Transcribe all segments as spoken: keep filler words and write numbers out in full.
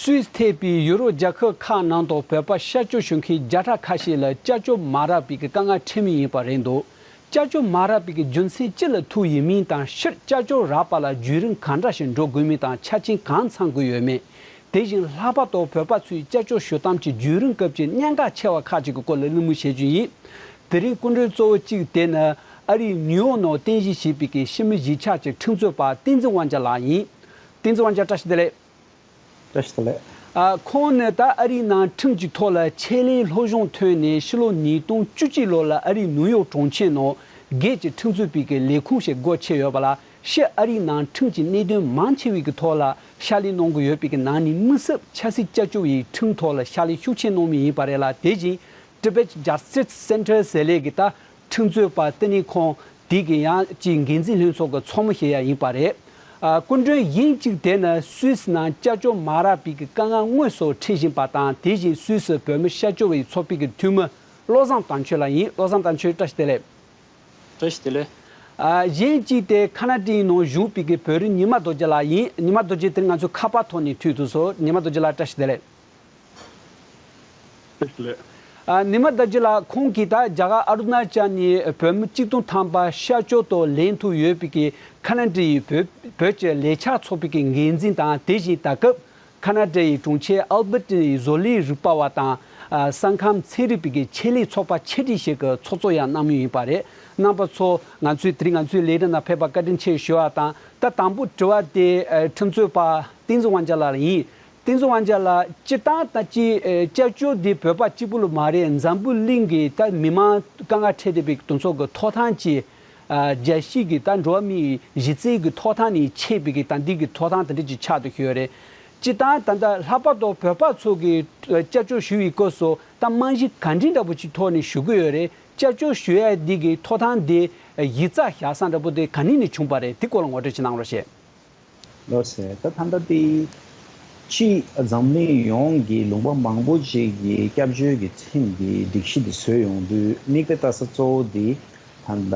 སུད་སི་ཐེ་བའི་ཡུ་རོབ་རྒྱལ་ཁབ་ཁག་ནང་དུ་བོད་པ་ཤར་སྐྱོད་ཞུ་མཁན་བརྒྱ་ཕྲག་ཁ་ཤས་ལ་སྐྱབས་བཅོལ་མ་རག་པའི་གི་དཀའ་ངལ་འཕྲད་མུས་ཡིན་པ་རེད་འདུག་སྐྱབས་བཅོལ་མ་རག་པའི་གི་རྒྱུ་མཚན་ཅི་ལ་ཐུག་ཡིན་མིན་དང་། སྤྱིར་སྐྱབས་བཅོལ་རག་པ་ལ་བརྒྱུད་རིམ་གང་འདྲ་ཞིག་འགྲོ་དགོས་མིན་དང་། ཆ་རྐྱེན་གང་ཚང་དགོས་ཡོད་མེད། དེ་བཞིན་ལྷག་པར་དུ་བོད་པ་ཚོས་སྐྱབས་བཅོལ་ཞུ་སྟངས་ཀྱི་བརྒྱུད་རིམ་སྐབས་ཀྱི་གནད་འགག་ཆེ་བ་ཁག་ཅིག་གི་སྐོར་ལ་གླེང་མོལ་བྱེད་རྒྱུ་ཡིན། དེ་རིང་སྐུ་མགྲོན་གཙོ་བོ་གཅིག་དེ་ནི་ཨ་རིའི་ནིའུ་ཡོག་ནང་རྟེན་གཞི་བྱས་པའི་གི་ཕྱི་མི་གཞིས་ཆགས་ཀྱི་ཁྲིམས་རྩོད་པ་བསྟན་འཛིན་དབང་རྒྱལ་ལགས་ཡིན། བསྟན་འཛིན་དབང་རྒྱལ་བཀྲ་ཤིས་བདེ་ལེགས། བཀྲ་ཤིས་བདེ་ལེགས། ཨ། ཁོང་ནི་ད་ཨ་རིའི་ནང་ཁྲིམས་ཀྱི་ཐོག་ལ་ཆེད་ལས་སློབ་སྦྱོང་ཐོན་ནས་ཕྱི་ལོ་ཉིས་སྟོང་བཅུ་གཅིག་ལོ་ལ་ཨ་རིའི་ནིའུ་ཡོག་གྲོང་ཁྱེར་ནང་སྒེར་གྱི་ཁྲིམས་རྩོད་པའི་གི་ལས་ཁུངས་ཤིག་སྒོ་ཕྱེ་ཡོད་པ་ལ། ཕྱི་ཨ་རིའི་ནང་ཁྲིམས་ཀྱི་གནད་དོན་མང་ཆེ་བའི་གི་ཐོག་ལ་ཕྱག་ལས་གནང་གི་ཡོད་པའི་གི་ནང་ནས་དམིགས་བསལ་ཆབ་སྲིད་སྐྱབས་བཅོལ་བའི་ཁྲིམས་ཐོག་ལ་ཕྱག་ལས་ཤུགས་ཆེ་གནང་མུས་ཡིན་པ་རེད་ལ། དེ་བཞིན་Tibet Justice Center ཟེར་ལས་ཀྱི་ད་ཁྲིམས་རྩོད་པ་བསྟི་གནས་ཁང་དེ་གི་ཡང་ཅིག་འགན་འཛིན་ལྷན་ཚོགས་ཀྱི་ཚོགས་མི་ཞིག་ཡང་ཡིན་པ་རེད། ཨ། སྐུ་མགྲོན་གཞན་གཅིག་དེ་ནི་སུད་སི་ནང་སྐྱབས་བཅོལ་མ་རག་པའི་གི་དཀའ་ངལ་དངོས་སུ་འཕྲད་བཞིན་པ་དང་། དེ་བཞིན་སུད་སི་བོད་མི་ཤར་སྐྱོད་པའི་ཚོགས་པའི་གི་འཐུས་མི་བློ་བཟང་དར་མཆོག་ལགས་ཡིན། བློ་བཟང་དར་མཆོག་བཀྲ་ཤིས་བདེ་ལེགས། བཀྲ་ཤིས་བདེ་ལེགས། ཨ། གཞན་གཅིག་དེ་ཁ་ན་ཌའི་ནང་བཞུགས་པའི་གི་བོད་རིགས་ཉི་མ་རྡོ་རྗེ་ལགས་ཡིན། ཉི་མ་རྡོ་རྗེ་དེ་ང་ཚོའི་ཁ་པར་ཐོག་ནས་ཐུག་ཐུབ་སོང་། ཉི་མ་རྡོ་རྗེ་ལགས་བཀྲ་ཤིས་བདེ་ལེགས། བཀྲ་ཤིས་བདེ་ལེགས། ཨ། ཉི་མ་རྡོ་རྗེ་ལགས་ཁོང་གིས་ད་རྒྱ་གར་ཨ་རུ་ན་ཅལ་ནས་བོད་མི་གཅིག་སྟོང་ཐམ་པ་ཤར་སྐྱོད་དུ་ལེན་ཐུབ་ཡོད་པའི་གི་ཁ་ན་ཌའི་བོད་བོད་ཀྱི་ལས་འཆར་ཚོགས་པའི་གི་འགན་འཛིན་དང་། དེ་བཞིན་ད་སྐབས་ཁ་ན་ཌའི་གྲོང་ཁྱེར་ཨལ་བྷར་ཊའི་བཟོ་ལས་རིག་པ་བ་དང་། ཨ། ས་ཁམས་ཚན་རིག་པའི་གི་ཆེད་ལས་ཚོགས་པ་ཆེ་གྲས་ཤིག་གི་ཚོགས་གཙོ་ཡང་གནང་མུས་ཡིན་པ་རེད། རྣམ་པ་ཚོ་ང་ཚོའི་དེ་རིང་ང་ཚོའི་ལས་རིམ་ནང་ཕེབས་པར་བཀའ་དྲིན་ཆེ་ཞུ་བ་དང་། ད་དང་པོ་དྲི་བ་དེ། ཨ། ཁྲིམས་རྩོད་པ་བསྟན་འཛིན་དབང་རྒྱལ་ལགས་ལ་ཡིན། བསྟན་འཛིན་དབང་རྒྱལ་ལགས། སྤྱིར་བཏང་ད་ཅི། ཨ། སྐྱབས་བཅོལ་འདི་བོད་པ་གཅིག་པུ་ལ་མ་རེད། འཛམ་བུ་གླིང་གི་ད་མི་མང་དཀའ་ངལ་འཕྲད་བསྡད་པའི་དེ་ཚོ་གི་ཐོབ་ཐང་ཅིག་ཨ། རྒྱལ་སྤྱི་གི་ད་འགྲོ་བ་མིའི་གཞི་རྩའི་གི་ཐོབ་ཐང་ནས་ཆད་པའི་གི་ད་འདི་གི་ཐོབ་ཐང་དེ་འདྲ་ཅིག་ཆགས་འདུག་ཞུ་ཡོད་རེད། སྤྱིར་བཏང་ད་ལྟ་ལྷག་པར་དུ་བོད་པ་ཚོ་གི་སྐྱབས་བཅོལ་ཞུ་བའི་སྐབས་སུ་ད་རྨང་གཞི་ག་འདྲ་འདྲ་པོ་ཅིག་ཐོག་ནས་ཞུ་གི་ཡོད་རེད། སྐྱབས་བཅོལ་ཞུ་ཡ་འདི་གི་ཐོབ་ཐང་འདི་གཞི་རྩ་བཞག་ས་འདྲ་པོ་དེ་ག་ནས་ནས་བྱུང་བ་རེད། དེ་སྐོར་ལ་ངོ་སྤྲོད་ཅིག་གནང་རོགས་ཞེས། ལགས་སོ། ད་ད་ལྟ་དེ་སྤྱི་འཛམ་གླིང་ཡོངས་ཀྱི་ལུང་པ་མང་པོ་ཅིག་གིས་སྐྱབས་བཅོལ་གྱི་ཁྲིམས་ཀྱི་སྒྲིག་གཞི་དེ་བཟོས་ཡོང་དུས། དམིགས་དཔེ་ལྟ་ས་གཙོ་བོ་དེ་ད་ལྟ་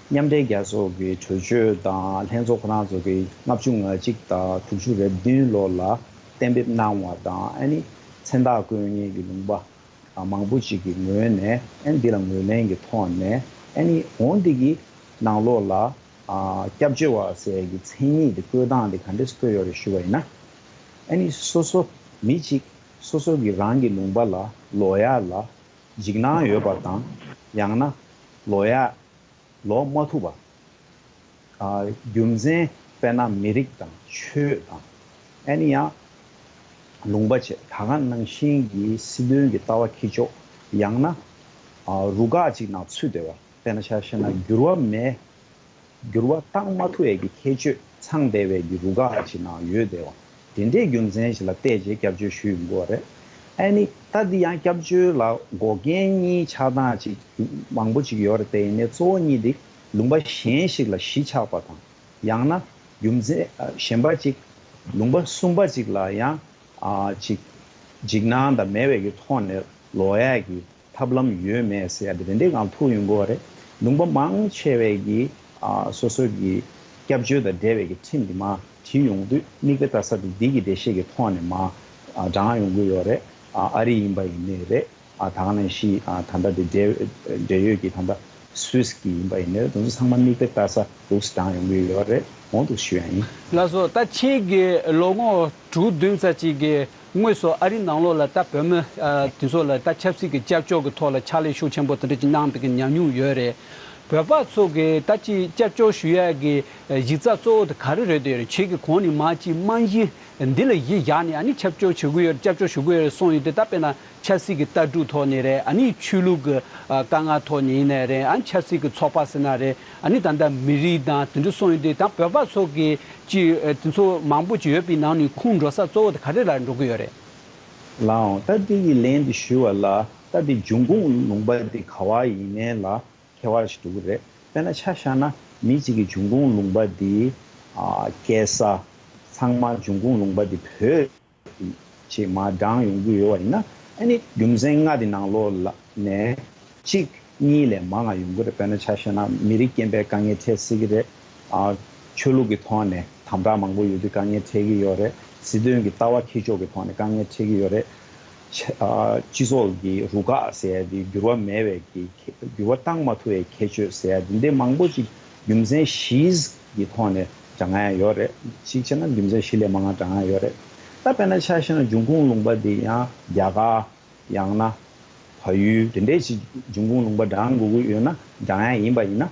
མཉམ་འབྲེལ་རྒྱལ་ཚོགས་ཀྱི་གྲོས་ཆོད་དང་ལྷན་ཚོགས་ཁོ་རང་ཚོ་གིས་ལྔ་བཅུ་ང་གཅིག་དང་དྲུག་ཅུ་རེ་བདུན་ལོ་ལ་གཏན་འབེབས་གནང་བ་དང་། ཨ་ནི་མཚན་རྟགས་བཀོད་མཁན་གྱི་ལུང་པ་མང་པོ་ཅིག་གི་ངོས་ནས། ཨ་ནི་འདི་ལ་ངོས་ལེན་གྱི་ཐོག་ནས། ཨ་ནི་འོན་ཏེ་གི་ནང་ལོགས་ལ་ཨ་སྐྱབས་བཅོལ་བ་ཟེར་གྱི་མཚན་ཉིད་དེ་བཀོད་སྟངས་དེ་ག་འདྲས་བཀོད་ཡོད་རེད་ཞུ་བ་ཡིན་ན། ཨ་ནི་སོ་སོ་མི་གཅིག་སོ་སོ་གི་རང་གི་ལུང་པ་ལ་ལོག་ཡ་ལ་འཇིགས་སྣང་ཡོད་པ་དང་། ཡང་ན་ལོག་ཡ་ལོག་མ་ཐུབ་པ། ཨ་རྒྱུ་མཚན་དཔེར་ན་མི་རིགས་དང་ཆོས་དང་། ཨ་ནི་ཡང་ལུང་པ་བཅས། ད་ག་ནང་བཞིན་གྱི་སྲིད་དོན་གྱི་ལྟ་བ་འཁྱེར་ཕྱོགས། ཡང་ན་ཨ་རུ་ཁག་ཅིག་ནང་ཚུད་བསྡད་པ། དཔེར་ན་ཆ་བཞག་ན་འགྱུར་བ་མེད། འགྱུར་བ་བཏང་མ་ཐུབ་པའི་གི་ཁྱད་ཆོས་ཚང་བསྡད་པའི་གི་རུ་ཁག་ཅིག་ནང་ཡོད་བསྡད་པ། དེ་འདྲའི་རྒྱུ་མཚན་ཞིག་ལ་བལྟས་རྗེས་སྐྱབས་བཅོལ་ཞུས་ཡོང་གི་ཡོད་རེད། ཨ་ནི་ད་འདི་ཡང་སྐྱབས་བཅོལ་ལ་འགོག་རྐྱེན་གཉིས་ཆགས་སྟངས་ཅིག་མང་པོ་ཅིག་ཡོད་རེད། དེ་ཡིན་ནའི་གཙོ་བོ་གཉིས་འདི་ལུང་པ་གཞན་ཞིག་ལ་གཞིས་ཆགས་པ་དང་། ཡང་ན་རྒྱུ་མཚན་ཨ་གཞན་པ་ཅིག་ལུང་པ་གསུམ་པ་ཅིག་ལ་ཡང་ཨ་ཅིག་འཇིགས་སྣང་དང་མེད་པའི་གི་ཐོག་ནས་ལོག་ཡས་ཀྱི་ཐབས་ལམ་ཡོད་མེད་ཟེར་ཡ་དེ་དེ་འདྲའི་སྒང་ཐུག་ཡོང་གི་ཡོད་རེད། ལུང་པ་མང་ཆེ་བས་ཀྱི་ཨ་སོ་སོ་གི་སྐྱབས་བཅོལ་དང་འབྲེལ་བའི་གི་ཁྲིམས་དེ་མར་བྲིས་ཡོང་དུས། དམིགས་དཔེ་ལྟ་ས་དེ་འདི་གི་འགྲེལ་བཤད་ཀྱི་ཐོག་ནས་མར་ཨ་བགྲངས་ཡོང་གི་ཡོད་རེད། ཨ་ཨ་རི་ཡིན་པ་ཡིན་ནའི་རེད། ཨ་ད་ག་ནང་བཞིན་ཨ་ད་ལྟ་དེ་འབྲེལ་འབྲེལ་ཡོད་ཀྱི་ད་ལྟ་སུད་སི་གི་ཡིན་པ་ཡིན་ནའི་རེད། དེ་ཚོ་ཚང་མ་དམིགས་དཔེ་ལྟ་ས་འདུག་སེ་བགྲངས་ཡོང་གི་ཡོད་རེད། འོ་འདུག་ཞུ་ཡ་ཡིན། ལགས་སོ། ད་ཁྱེད་ཀྱིས་ལོ་ངོ་དྲུག་བདུན་ཙམ་ཅིག་གི་དངོས་སུ་ཨ་རིའི་ནང་ལོགས་ལ་ད་བོད་མི་ཨ་དེ་ཚོ་ལ་ད་ཆབ་སྲིད་ཀྱི་སྐྱབས་བཅོལ་གྱི་ཐོག་ལ་ཕྱག་ལས་ཤུགས་ཆེན་པོ་དེ་འདྲ་ཅིག་གནང་བའི་གི་ཉམས་མྱོང་ཡོད་རེད། བོད་པ་ཚོ་གི་ད་ཅིག་སྐྱབས་བཅོལ་ཞུ་ཡ་གི་གཞི་རྩ་གཙོ་བོ་དེ་ག་རེ་རེད་འདོད་རེད། ཁྱེད་ཀྱིས་གོང་ནས་མར་ཅིག་རྨང་གཞི་འདི་ལ་གཞི་བཞག་ནས་ཨ་ནི་སྐྱབས་བཅོལ་བྱེད་དགོས་ཡོད་རེད། སྐྱབས་བཅོལ་ཞུ་དགོས་ཡོད་རེད་གསུངས་ཡོད་དེ། ད་དཔེར་ན་ཆབ་སྲིད་ཀྱི་ལྟ་གྲུབ་ཐོག་ནས་རེད། ཨ་ནི་ཆོས་ལུགས་ཀྱི་ཨ་དཀའ་ངལ་ཐོག་ནས་ཡིན་ནའི་རེད། ཨ་ནི་ཆབ་སྲིད་ཀྱི་ཚོགས་པ་ཟེར་ན་རེད། ཨ་ནི་ད་ལྟ་མི་རིགས་དང་དེ་འདྲ་གསུངས་ཡོད་དེ། ད་བོད་པ་ཚོ་གི་ཅིག་ཨ་དེ་ཚོ་མང་པོ་ཅིག་ཡོད་པའི་ནང་ནས་ཁོང་འགྲོ་ས་གཙོ་བོ་དེ་ག་རེ་ལ་འགྲོ་གི་ཡོད་རེད། ལགས་འོང་། ད་འདི་ཡི་ལན་འདི་ཞུ་བ་ལ། ད་འདི་འབྱུང་ཁུངས་ལུང་པ་འདི་ག་བ་ཡིན་མིན་ལ་ཁྱད་པར་ཞིག་འགྲོ་གི་རེད། དཔེར་ན་ཆ་བཞག་ན་མི་གཅིག་གི་འབྱུང་ཁུངས་ལུང་པ་འདི་ཨ་སྐྱེས་ས་ཚང་མ་འབྱུང་ཁུངས་ལུང་པ་འདི་བོད་ཅེས་མར་བགྲངས་ཡོང་གི་ཡོད་པ་ཡིན་ན། ཨ་ནི་རྒྱུ་མཚན་ལྔ་དེ་ནང་ལོགས་ལ་ནས་གཅིག་གཉིས་ལས་མང་ང་ཡོང་གི་རེད། དཔེར་ན་ཆ་བཞག་ན་མི་རིགས་རྐྱེན་པས་དཀའ་ངལ་འཕྲད་སྲིད་ཀྱི་རེད། ཨ་ཆོས་ལུགས་ཀྱི་ཐོག་ནས་དམ་དྲག་མང་པོ་ཡོད་དུས་དཀའ་ངལ་འཕྲད་ཀྱི་ཡོད་རེད། སྲིད་དོན་གྱི་ལྟ་བ་འཁྱེར་ཕྱོགས་ཀྱི་ཐོག་ནས་དཀའ་ངལ་འཕྲད་ཀྱི་ཡོད་རེད། ཆ་ཨ་སྤྱི་ཚོགས་ཀྱི་རུ་ཁག་ཟེར་ཡ་དེ་འགྱུར་བ་མེད་པའི་གི་འགྱུར་བ་བཏང་མ་ཐུབ་པའི་ཁྱད་ཆོས་ཟེར་ཡ་དེ་འདྲ་མང་པོ་ཅིག་རྒྱུ་མཚན་བཞིའི་ཐོག་ནས་བགྲང་ཡ་ཡོད་རེད། གཅིག་བྱས་ན་རྒྱུ་མཚན་བཞི་ལས་མང་བ་བགྲང་ཡ་ཡོད་རེད། ད་དཔེར་ན་ཆ་བཞག་ན་འབྱུང་ཁུངས་ལུང་པ་འདི་ཡང་རྒྱ་གར། ཡང་ན་བལ་ཡུལ་དེ་འདྲས་ཅིག་འབྱུང་ཁུངས་ལུང་པ་བགྲང་དགོས་ཀྱི་ཡོད་ན་བགྲང་ཡ་ཡིན་པ་ཡིན་ན།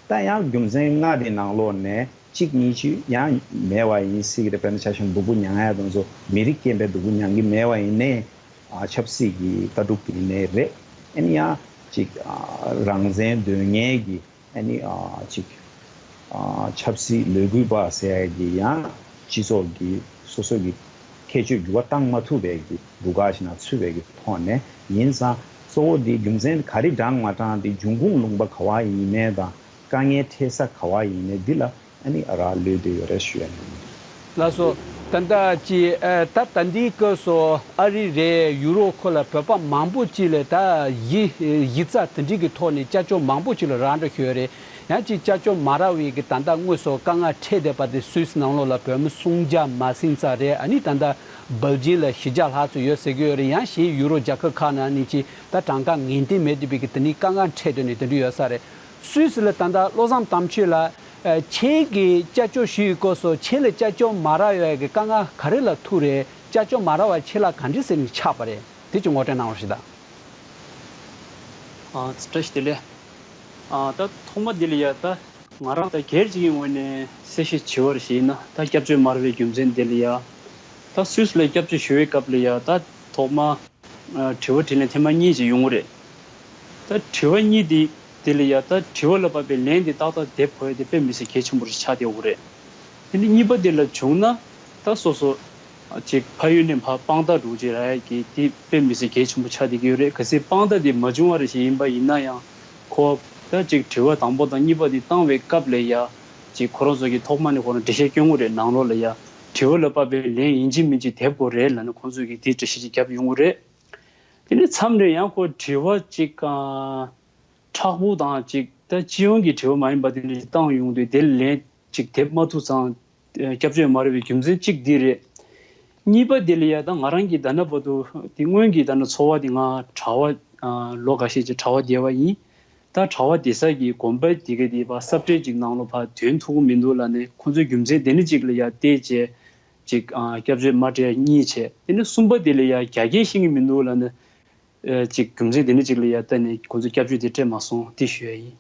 ད་ཡང་རྒྱུ་མཚན་ལྔ་དེ་ནང་ལོགས་ནས་གཅིག་གཉིས་ཅིག་ཡང་མེད་པ་ཡིན་སྲིད་ཀྱི་རེད། དཔེར་ན་ཆ་བཞག་ན་སྡུག་པོ་མྱང་ཡ་དེ་ཚོ་མི་རིགས་རྐྱེན་པས་སྡུག་པོ་མྱང་གི་མེད་པ་ཡིན་ནའི་ཨ་ཆབ་སྲིད་ཀྱི་ལྟ་གྲུབ་ཀྱི་ཡིན་ནའི་རེད། ཨ་ནི་ཡང་ཅིག་ཨ་རང་བཙན་འདོད་མཁན་གྱི་ཨ་ནི་ཨ་ཅིག་ཨ་ཆབ་སྲིད་ལས་འགུལ་པ་ཟེར་ཡ་གི་ཡང་སྤྱི་ཚོགས་ཀྱི་སོ་སོ་གི་ཁྱད་ཆོས་འགྱུར་བ་བཏང་མ་ཐུབ་པའི་གི་རུ་ཁག་ཞིག་ནང་ཚུད་པའི་གི་ཐོག་ནས་ཡིན་ཙང་གཙོ་བོ་འདི་རྒྱུ་མཚན་ག་རེ་བགྲང་མ་བགྲང་འདི་འབྱུང་ཁུངས་ལུང་པ་ག་བ་ཡིན་ནའི་དང་དཀའ་ངལ་འཕྲད་ས་ག་བ་ཡིན་ནའི་འདི་ལ་ཨ་ནི་རག་ལུས་བསྡད་ཡོད་རེད་ཞུ་ཡ་ཡིན། ལགས་སོ། ད་ལྟ་ཅི་ཨ་ད་ད་འདིའི་སྐབས་སུ་ཨ་རི་རེད། ཡུ་རོབ་ཁུལ་ལ་བོད་པ་མང་པོ་ཅིག་ལ་ད་གཞི་གཞི་རྩ་དེ་འདྲའི་གི་ཐོག་ནས་སྐྱབས་བཅོལ་མང་པོ་ཅིག་ལ་རག་འགྲོ་ཞུ་ཡ་རེད། ཡང་ཅིག་སྐྱབས་བཅོལ་མ་རག་པའི་གི་ད་ལྟ་དངོས་སུ་དཀའ་ངལ་འཕྲད་བསྡད་པ་དེ་སུད་སི་ནང་ལོགས་ལ་བོད་མི་སུམ་བརྒྱ་མ་ཟིན་ཙམ་རེད། ཨ་ནི་ད་ལྟ་སྦེལ་ཇིམ་ལ་བཞི་བརྒྱ་ལྷག་ཙམ་ཡོད་ཟེར་གི་ཡོད་རེད། ཡང་གཞན་ཡུ་རོབ་རྒྱལ་ཁབ་ཁག་ནང་ནི་ཅིག་ད་གྲངས་ཀ་ངེས་གཏན་མེད་བསྡད་པའི་གི་དེ་ནི་དཀའ་ངལ་འཕྲད་དོན་ནི་དེ་འདྲ་ཡོད་ས་རེད། སུད་སི་ལ་ད་ལྟ་བློ་བཟང་དམ་ཆོས་ལ་ཨ་ཁྱེད་ཀྱིས་སྐྱབས་བཅོལ་ཞུ་ཡི་སྐབས་སུ་ཁྱེད་ལ་སྐྱབས་བཅོལ་མ་རག་ཡོད་ཡ་གི་དཀའ་ངལ་ག་རེ་ལ་ཐུག་རེད། སྐྱབས་བཅོལ་མ་རག་པ་ཁྱེད་ལ་ག་འདྲ་ཟེར་ནས་ཆགས་པ་རེད། དེ་ཅིག་ངོ་སྤྲོད་གནང་རོགས་ཞུ་དང་། ཨ་བཀྲ་ཤིས་བདེ་ལེགས། ཨ་ད་ཐོག་མ་འདི་ལ་ཡ་ད་ང་རང་ད་སྒེར་གཅིག་གི་ངོས་ནས་གསལ་བཤད་བྱས་པར་བྱས་ན་ད་སྐྱབས་བཅོལ་མ་རག་པའི་རྒྱུ་མཚན་འདི་ལ་ཡ་ད་སུད་སི་ལ་སྐྱབས་བཅོལ་ཞུ་བའི་སྐབས་ལ་ཡ་ད་ཐོག་མ་ཨ་དྲི་བ་དྲིས་ལན་ཐེངས་མ་གཉིས་ཅིག་ཡོང་གི་རེད། ད་དྲི་བ་གཉིས་འདི་འདི་ལ་ཡ་ད་དྲི་བ་ལ་དཔག་པའི་ལན་འདི་ཏག་ཏག་འདེབས་དགོས་ཡ་དེ་དཔེ་མི་སྲིད་གལ་ཆེན་པོ་ཞིག་ཆགས་བསྡད་ཡོད་རེད། དེ་ནས་གཉིས་པ་འདི་ལ་བྱུང་ན་ད་སོ་སོ་ཅིག་ཕ་ཡུལ་ནས་ཕར་དཔང་རྟགས་འདྲ་བོ་ཅིག་རག་ཡ་གི་དེ་དཔེ་མི་སྲིད་གལ་ཆེན་པོ་ཆགས་བསྡད་ཀྱི་ཡོད་རེད། གལ་སྲིད་དཔང་རྟགས་དེ་མ་བྱུང་བ་རེ་ཞིག་ཡིན་པ་ཡིན་ན་ཡང་ཁོ་ད་ཅིག་དྲི་བ་དང་པོ་དང་གཉིས་པ་དེ་བཏང་བའི་སྐབས་ལ་ཡ་ཅིག་ཁོ་རང་ཚོ་གི་ཐོག་མ་ནས་ཁོ་རང་འགྲེལ་བཤད་སྐྱོན་དགོས་རེད། ནང་ལོགས་ལ་ཡ་དྲི་བ་ལ་དཔག་པའི་ལན་ཡིན་གཅིག་མིན་གཅིག་འདེབས་དགོས་རེད་ལབ་ནས་ཁོང་ཚོས་ཀྱི་དེ་འགྲེལ་བཤད་ཅིག་བརྒྱབ་ཡོང་གི་རེད། དེ་ནས་མཚམས་རེ་ཡང་ཁོ་དྲི་བ་ཅིག་ཨ། མཁྲེགས་པོ་དང་ཅིག་ད་སྤྱི་ཡོངས་ཀྱི་དྲི་བ་མ་ཡིན་པ་དེ་འདྲ་བཏང་ཡོང་དུས་དེ་ལན་ཅིག་འདེབས་མ་ཐུབ་ཙང་སྐྱབས་བཅོལ་མ་རག་པའི་རྒྱུ་མཚན་གཅིག་འདི་རེད། གཉིས་པ་དེ་ལ་ཡ་ད་ང་རང་གི་ད་ནས་བར་དུ་དེ་སྔོན་གྱི་ད་ནས་འཚོ་བ་དེ་ང་གྲྭ་པ་ལོ་འགའ་ཤས་ཀྱི་གྲྭ་པ་བསྡད་པ་ཡིན། ད་གྲྭ་པ་བསྡད་ས་གི་དགོན་པ་དེ་ག་དེ་ཕར་སབ་སྤྲད་ཅིག་ནང་ལོགས་ཕར་དོན་ཐུག་གི་མི་འདུག་ལབ་ནས་ཁོང་ཚོའི་རྒྱུ་མཚན་དེ་འདྲ་ཅིག་ལ་ཡ་བལྟས་བྱས་ཅིག་སྐྱབས་བཅོལ་མ་སྤྲད་གཉིས་བྱས། དེ་ནས་གསུམ་པ་དེ་ལ་ཡ་རྒྱ་སྐད་ཤེས་ཀྱི་མི་འདུག་ལབ་ནས། ཨ་ཅིག་རྒྱུ་མཚན་དེ་འདྲ་ཅིག་ལ་ཡ་བལྟས་ནས་ཁོང་ཚོས་སྐྱབས་བཅོལ་དེ་སྤྲད་མ་སོང་དེ་ཞུ་ཡ་ཡིན།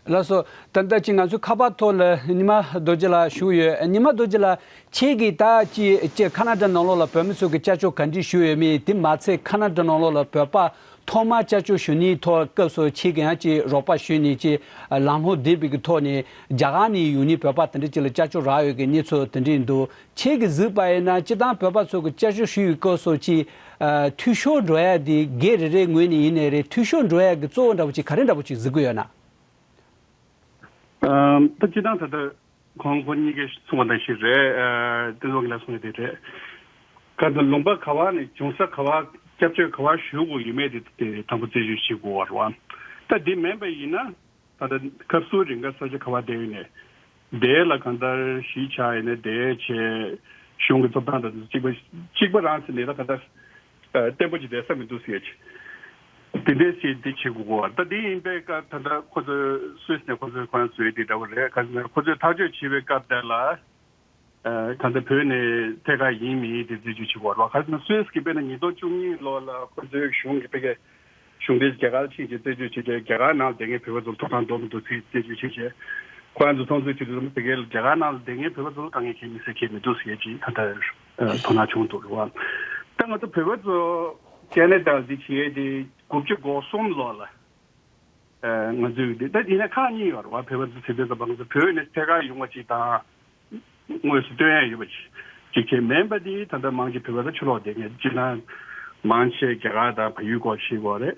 ལགས་སོ། ད་ལྟ་ཅིག་ང་ཚོའི་ཁ་པར་ཐོག་ལ་ཉི་མ་རྡོ་རྗེ་ལགས་བཞུགས་ཡོད། ཉི་མ་རྡོ་རྗེ་ལགས་ཁྱེད་ཀྱིས་ད་ཅིག་ཅིག་ཁ་ན་ཌ་ནང་ལོགས་ལ་བོད་མི་ཚོ་གི་སྐྱབས་བཅོལ་ག་འདྲས་ཞུས་ཡོད་མེད་དེ་མ་ཚད་ཁ་ན་ཌ་ནང་ལོགས་ལ་བོད་པ་ཐོག་མར་སྐྱབས་བཅོལ་ཞུ་ནིའི་ཐོག་སྐབས་སུ་ཁྱེད་ཀྱིས་ཡང་ཅིག་རོགས་པ་ཞུས་ནས་ཅིག་ལམ་ལྷོང་བསྡད་པའི་གི་ཐོག་ནས་རྒྱ་གར་ནས་ཡོང་ནི་བོད་པ་དེ་འདྲ་ཅིག་ལ་སྐྱབས་བཅོལ་རག་ཡོད་ཀྱི་གནས་ཚུལ་དེ་འདྲས་འདུག་ཁྱེད་ཀྱིས་གཟིགས་པ་ཡིན་ན་སྤྱིར་བཏང་བོད་པ་ཚོ་གི་སྐྱབས་བཅོལ་ཞུ་ཡི་སྐབས་སུ་ཅིག་ཨ་འཐུས་ཤོར་འགྲོ་ཡ་དེ་སྒེར་རེ་རེའི་ངོས་ནས་ཡིན་ནའི་རེད། འཐུས་ཤོར་འགྲོ་ཡ་གི་གཙོ་བོ་འདྲ་བོ་ཅིག་ག་རེ་འདྲ་བོ་ཅིག་གཟིགས་ཀྱི་ཡོད་ན། ཨམ་ད་སྤྱིར་བཏང་ད་ལྟ་ཁོང་ཁོང་གཉིས་ཀས་གསུངས་པ་ནང་བཞིན་རེད། ཨ་བསྟན་འཛིན་དབང་རྒྱལ་ལགས་གསུངས་ཡ་དེ་རེད། ག་ད་ལུང་པ་ག་བ་ནས་བྱུང་ས་ག་བ་སྐྱབས་བཅོལ་ག་བ་ཞུ་དགོས་ཡོད་མེད་དེ་དེ་དང་པོ་རྩད་གཅོད་བྱེད་དགོས་པ་རེད་བ། ད་དེ་མིན་པ་ཡིན་ན། ད་ལྟ་སྐབས་སུ་རིང་ག་ས་ཆ་ག་བ་བསྡད་ཡོད་ནས། དེ་ལ་གང་ལྟར་གཞིས་ཆགས་ཡོད་ནས་དེ་བྱས་གཞུང་གི་ཐོབ་ཐང་དང་གཅིག་པ་གཅིག་པ་རང་ཟེར་ནས་ད་གང་ལྟར་ཨ་བརྟན་པོ་ཅིག་བསྡད་ས་མི་འདུག་ཟེར་ཡ་ཅིག་དེ་འདྲའི་ཞིག་འདི་བྱེད་དགོས་གོ། ད་དེ་ཡིན་པའི་སྐབས་ད་ལྟ་ཁོ་ཚོས་སུད་སི་ནས་ཁོ་ཚོས་ཁོ་རང་བཟོས་དེ་འདྲ་བོ་རེད། ག་ཟེར་ན་ཁོ་ཚོས་ཐག་གཅོད་བྱེད་པའི་སྐབས་དེ་ལ་ཨ་གང་ལྟར་བོད་ནས་ཐད་ཀར་ཡིན་མིན་དེ་རྩད་གཅོད་བྱེད་དགོས་རེད་བ། ག་ཟེར་ན་སུད་སི་གི་དཔེར་ན་ཉིས་སྟོང་བཅུ་གཉིས་ལོ་ལ་ཁོ་ཚོའི་གཞུང་གི་ཕ་གི་གཞུང་འབྲེལ་རྒྱ་གར་ཕྱིན་རྗེས་རྩད་གཅོད་བྱས་རྗེས་རྒྱ་གར་ནང་བསྡད་མཁན་བོད་པ་ཚོར་ཐོབ་ཐང་འདོགས་མི་འདུག་ཚིག་རྩད་གཅོད་བྱས་རྗེས་ཁོ་རང་ཚོ་མཐོང་ཚུལ་བྱེད་དུས་ཙམ་ཕ་གིར་རྒྱ་གར་ནང་ལ་བསྡད་མཁན་བོད་པ་ཚོར་དཀའ་ངལ་འཕྲད་མི་སྲིད་ཁེལ་མི་འདུག་ཟེར་གྱི་ད་ལྟ་དོ་སྣང་བྱུང་འདུག་རེད་བ། ད་ང་ཚོ་བོད་པ་ཚོ་ཁེ་ན་ཌ་འདི་བྱེད་ཡས་དེ་དགུ་བཅུ་གོ་གསུམ་ལོ་ལ་ང་ཚོས་འདི་ད་ཡིན་ན་ཁག་གཉིས་ཡོད་རེད་བ། བོད་པ་ཚོ་བྱེད་དུས་ཙམ་པ་ང་ཚོ་བོད་ནས་ཐད་ཀར་ཡོང་བ་ཅིག་དང་། དངོས་སུ་སྟོན་ཡ་ཡོད་པ་ཅིག་ཅིག་བྱས་མིན་པ་དེ་ད་ལྟ་མང་ཆེ་བོད་པ་ད་ཕྱི་ལོགས་བསྡད་མཁན་སྤྱིར་ན་མང་ཆེ་རྒྱ་གར་དང་བལ་ཡུལ་སྐོར་བྱེད་དགོས་རེད།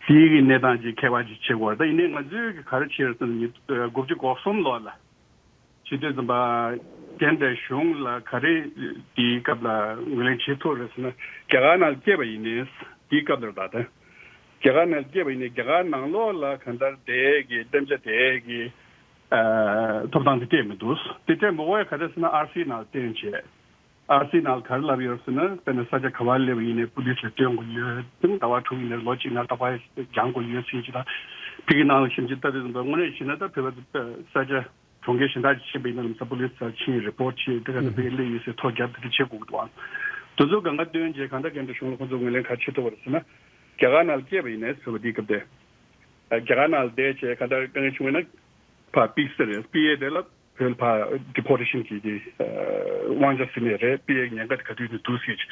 དེའི་གི་གནས་སྟངས་ཅིག་ཁྱད་པར་ཅིག་བྱེད་དགོས་རེད། ད་ཡིན་ནའི་ང་ཚོས་གི་ག་རེ་བྱེད་རེད་ཟེར་ན་ཉིས་དགུ་བཅུ་གོ་གསུམ་ལོ་ལ་བྱེད་དུས་ཙམ་པ་རྒན་དང་གཞུང་ལ་ག་རེ་དེའི་སྐབས་ལ་ངོས་ལེན་བྱེད་ཐུབ་རེད་ཟེར་ན་རྒྱ་གར་ནང་སྐྱེས་པ་ཡིན་ནའི་དེའི་སྐབས་ལ་ད་ལྟ་རྒྱ་གར་ནང་སྐྱེས་པ་ཡིན་ནའི་རྒྱ་གར་ནང་ལོགས་ལ་གང་ལྟར་དེའི་གི་གཏན་འཇགས་དེའི་གི་ཐོབ་ཐང་དེ་སྤྲད་མི་འདུག་དེ་སྤྲད་མི་དགོས་ཡ་ག་རེ་ཟེར་ན་ཨར་སི་ནང་བཏོན་བྱས། ཨར་སི་ནང་ག་རེ་ལབ་ཡོད་ཟེར་ན། དཔེར་ན་ས་ཆ་ག་བར་སླེབས་པ་ཡིན་ནའི་པུ་ལིས་ལ་སྟོན་དགོས་ཡོད། དེ་ཟླ་བ་དྲུག་ཡིན་ནའི་ལོ་གཅིག་ནང་ལྟ་བ་སྦྱང་དགོས་ཡོད་ཟེར་གྱི། ད་ཕ་གི་ནང་ལ་ཞིབ་འཇུག་ལྟ་དུས་ཙམ་པ་དངོས་གནས་བྱས་ན་ད་བོད་པ་ས་ཆ་གྲོང་ཁྱེར་གཞན་དག་ཅིག་ཕྱིན་པ་ཡིན་ན་ལམ་སང་པུ་ལིས་ལ་ཕྱིན་རི་པོར་ཊི་བྱས། དེ་ག་ཚོད་ཕ་གིར་སླེབས་ཡོད་ཟེར་ཐོ་རྒྱབ་དེ་འདྲ་བྱེད་དགོས་ཀྱི་འདུག་ཨ། དེ་ཚོ་གང་ག་བཏོན་རྗེས་གང་ལྟར་རྒན་དྲ་གཞུང་ལ་ཁོང་ཚོ་ངོས་ལེན་ག་རེ་བྱེད་ཐུབ་པ་རེད་ཟེར་ན། རྒྱ་གར་ནང་ལ་སྐྱེས་པ་ཡིན་ནའི་ཟེར་བ་འདི་སྐབས་དེ། རྒྱ་གར་ནང་ལ་བསྡད་བྱས་གང་ལྟར་དཀའ་ངལ་བྱུང་བ་ཡིན་ན་ཕར་པི་སི་རེད། པི་ཨེ་དེ་ལ་བོད་ལ་ཕར་ཌི་པོར་ཊེ་ཤན་གྱི་དབང་ཆ་ཟེར་ནས་རེད། པི་ཨེ་ཉེན་ཁ་དེ་ག་དུས་ནས་འདུག་ཟེར་གྱི།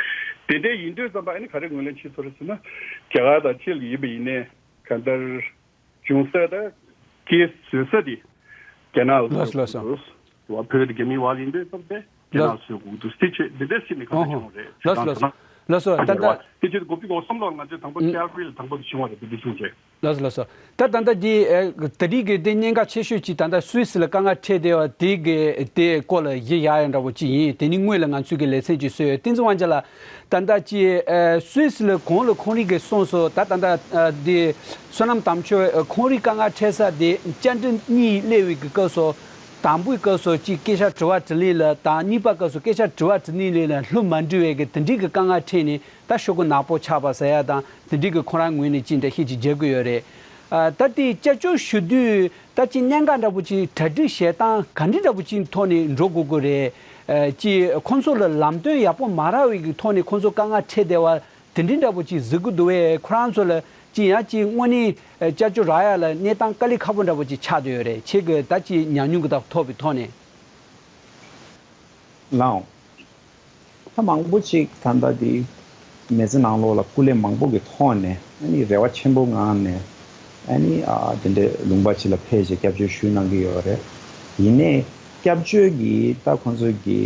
དེ་འདྲ་ཡིན་དུས་ཙམ་པ་ཨ་ནི་ག་རེ་ངོས་ལེན་བྱེད་ཐུབ་རེད་ཟེར་ན། རྒྱ་གར་དང་ཕྱི་ལ་ཡིན་པ་ཡིན་ནའི་གང་ལྟར་འབྱུང་ས་དང་སྐྱེས་བཟོ་ས་དེ་རྒྱ་ནག་ལ་ལགས་སོ་ལགས་སོ། བཟོས་འདུག་བོད་དེ་རྒྱ་མིའི་དབང་ལ་ཡིན་དུས་ཙམ་པས་རྒྱ་ནག་ལ་བཟོ་དགོས་འདུག་དེ་ཆེད་འདི་འདྲ་ཟེར་ནས་གང་ལྟར་བྱུང་རེད། ལགས་སོ་ལགས་སོ། དེ་ཆེད་དགུ་བཅུ་གོ་གསུམ་ལོར་ང་ཚོས་དང་པོ་ཀེ་ལ་གྷ་རི་ལ་དང་པོ་བྱུང་བ་རེད། དེ་འདྲ་བྱུང་རྗེས། ལགས་སོ་ལགས་སོ། ད་ད་ལྟ་འདི་ཨ་ད་རེས་ཀྱི་དེ་གནད་འགག་ཆེ་ཤོས་ཅིག་ད་ལྟ་སུད་སི་ལ་དཀའ་ངལ་འཕྲད་བསྡད་པ་དེ་གི་དེ་སྐོར་ལ་གཞི་བཞག་ཡ་འདྲ་པོ་ཅིག་ཡིན། དེ་ནི་སྔོན་ལ་ང་ཚོས་ཀྱི་ལེ་ཚན་ཅིག་བཟོས་ཡོད། བསྟན་འཛིན་དབང་རྒྱལ་ལགས། ད་ལྟ་ཅིག་ཨ་སུད་སི་ལ་གོང་ལ་ཁོང་རང་གིས་གསུངས་སོང་། ད་ད་ལྟ་ཨ་འདི་བསོད་ནམས་དམ་ཆོས་ཨ་ཁོང་རང་དཀའ་ངལ་འཕྲད་ས་དེ་བཅར་འདྲི་གཉིས་སླེབས་པའི་གི་སྐབས་སུ། དང་པོའི་སྐབས་སུ་ཅིག་སྐད་ཆ་དྲི་བ་དྲིས་ལན་ལ་དང་། གཉིས་པ་སྐབས་སུ་སྐད་ཆ་དྲི་བ་དྲིས་ལན་ལ་ལྷུ་མ་འགྲིལ་བའི་གི་དེ་འདྲའི་གི་དཀའ་ངལ་འཕྲད་ནས་ད་ཤོག་གུ་ནག་པོ་ཆགས་པ་ཟེར་ཡ་དང་དེ་འདྲའི་གི་ཁོ་རང་ངོས་ནས་ཅིག་འདྲ་ཤེས་ཅིག་བརྗོད་ཀྱི་ཡོད་རེད། ཨ་ད་དེ་སྐྱབས་བཅོལ་ཞུ་དུས་ད་ཅིག་གནད་འགག་འདྲ་པོ་ཅིག་གྲ་སྒྲིག་བྱེད་སྟངས་ག་འདྲ་འདྲ་པོ་ཅིག་ཐོག་ནས་འགྲོ་དགོས་ཀྱི་རེད། ཨ་ཅིག་ཁོང་ཚོ་ལ་ལམ་སྟོན་ཡག་པོ་མ་རག་པའི་གི་ཐོག་ནས་ཁོང་ཚོ་དཀའ་ངལ་འཕྲད་བསྡད་པ་དེ་འདྲའི་འདྲ་པོ་ཅིག་གཟིགས་ཀྱི་འདུག་བས། ཁོ་རང་ཚོ་ལ་ཅིག་ཡང་ཅིག་དངོས་གནས་ཨ་སྐྱབས་བཅོལ་རག་ཡ་ལ་གནས་སྟངས་དཀའ་ལས་ཁག་པོ་འདྲ་པོ་ཅིག་ཆགས་བསྡད་ཡོད་རེད། ཁྱེད་ཀྱི་ད་ཅིག་ཉམས་མྱོང་གི་ཐོག་ཐོབ་པའི་ཐོག་ནས། ལགས། ད་མང་པོ་ཅིག་ད་ལྟ་འདི་མི་ཚེ་ནང་ལོགས་ལ་སྐུ་ལས་མང་པོ་གི་ཐོག་ནས་ཨ་ནི་རེ་བ་ཆེན་པོ་ངང་ནས་ཨ་ནི་ཨ་དེ་འདྲའི་ལུང་པ་ཅིག་ལ་ཕེབས་བྱས་སྐྱབས་བཅོལ་ཞུས་གནང་གི་ཡོད་རེད། ཡིན་ནའི་སྐྱབས་བཅོལ་གྱི་ད་ཁོང་ཚོ་གི་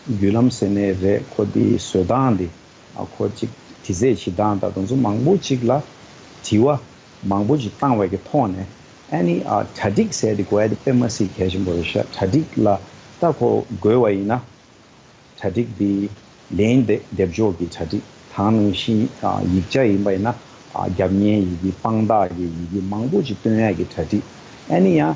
བརྒྱུད་ལམ་ཟེར་ནའི་རེད། ཁོ་འདི་བཟོ་སྟངས་འདི། ཨ་ཁོ་ཅིག་དྲི་རྩད་བྱེད་སྟངས་དང་དེ་ཚོ་མང་པོ་ཅིག་ལ་དྲི་བ་མང་པོ་ཅིག་བཏང་བའི་གི་ཐོག་ནས་ཨ་ནི་ཨ་གྲ་སྒྲིག་ཟེར་དེ་དགོས་ཡ་དེ་དཔེ་མ་སྲིད་གལ་ཆེན་པོ་རེད་ཤག་གྲ་སྒྲིག་ལ་ད་ཁོ་དགོས་པ་ཡིན་ན་གྲ་སྒྲིག་འདི་ལན་འདེབས་འདེབས་འཇོག་གི་གྲ་སྒྲིག་དང་ནང་བཞིན་ཨ་ཡིག་ཆ་ཡིན་པ་ཡིན་ན་ཨ་རྒྱབ་གཉེར་ཡི་གེ་དཔང་རྟགས་ཀྱི་ཡི་གེ་མང་པོ་ཅིག་སྟོན་ཡ་གི་གྲ་སྒྲིག་ཨ་ནི་ཡང་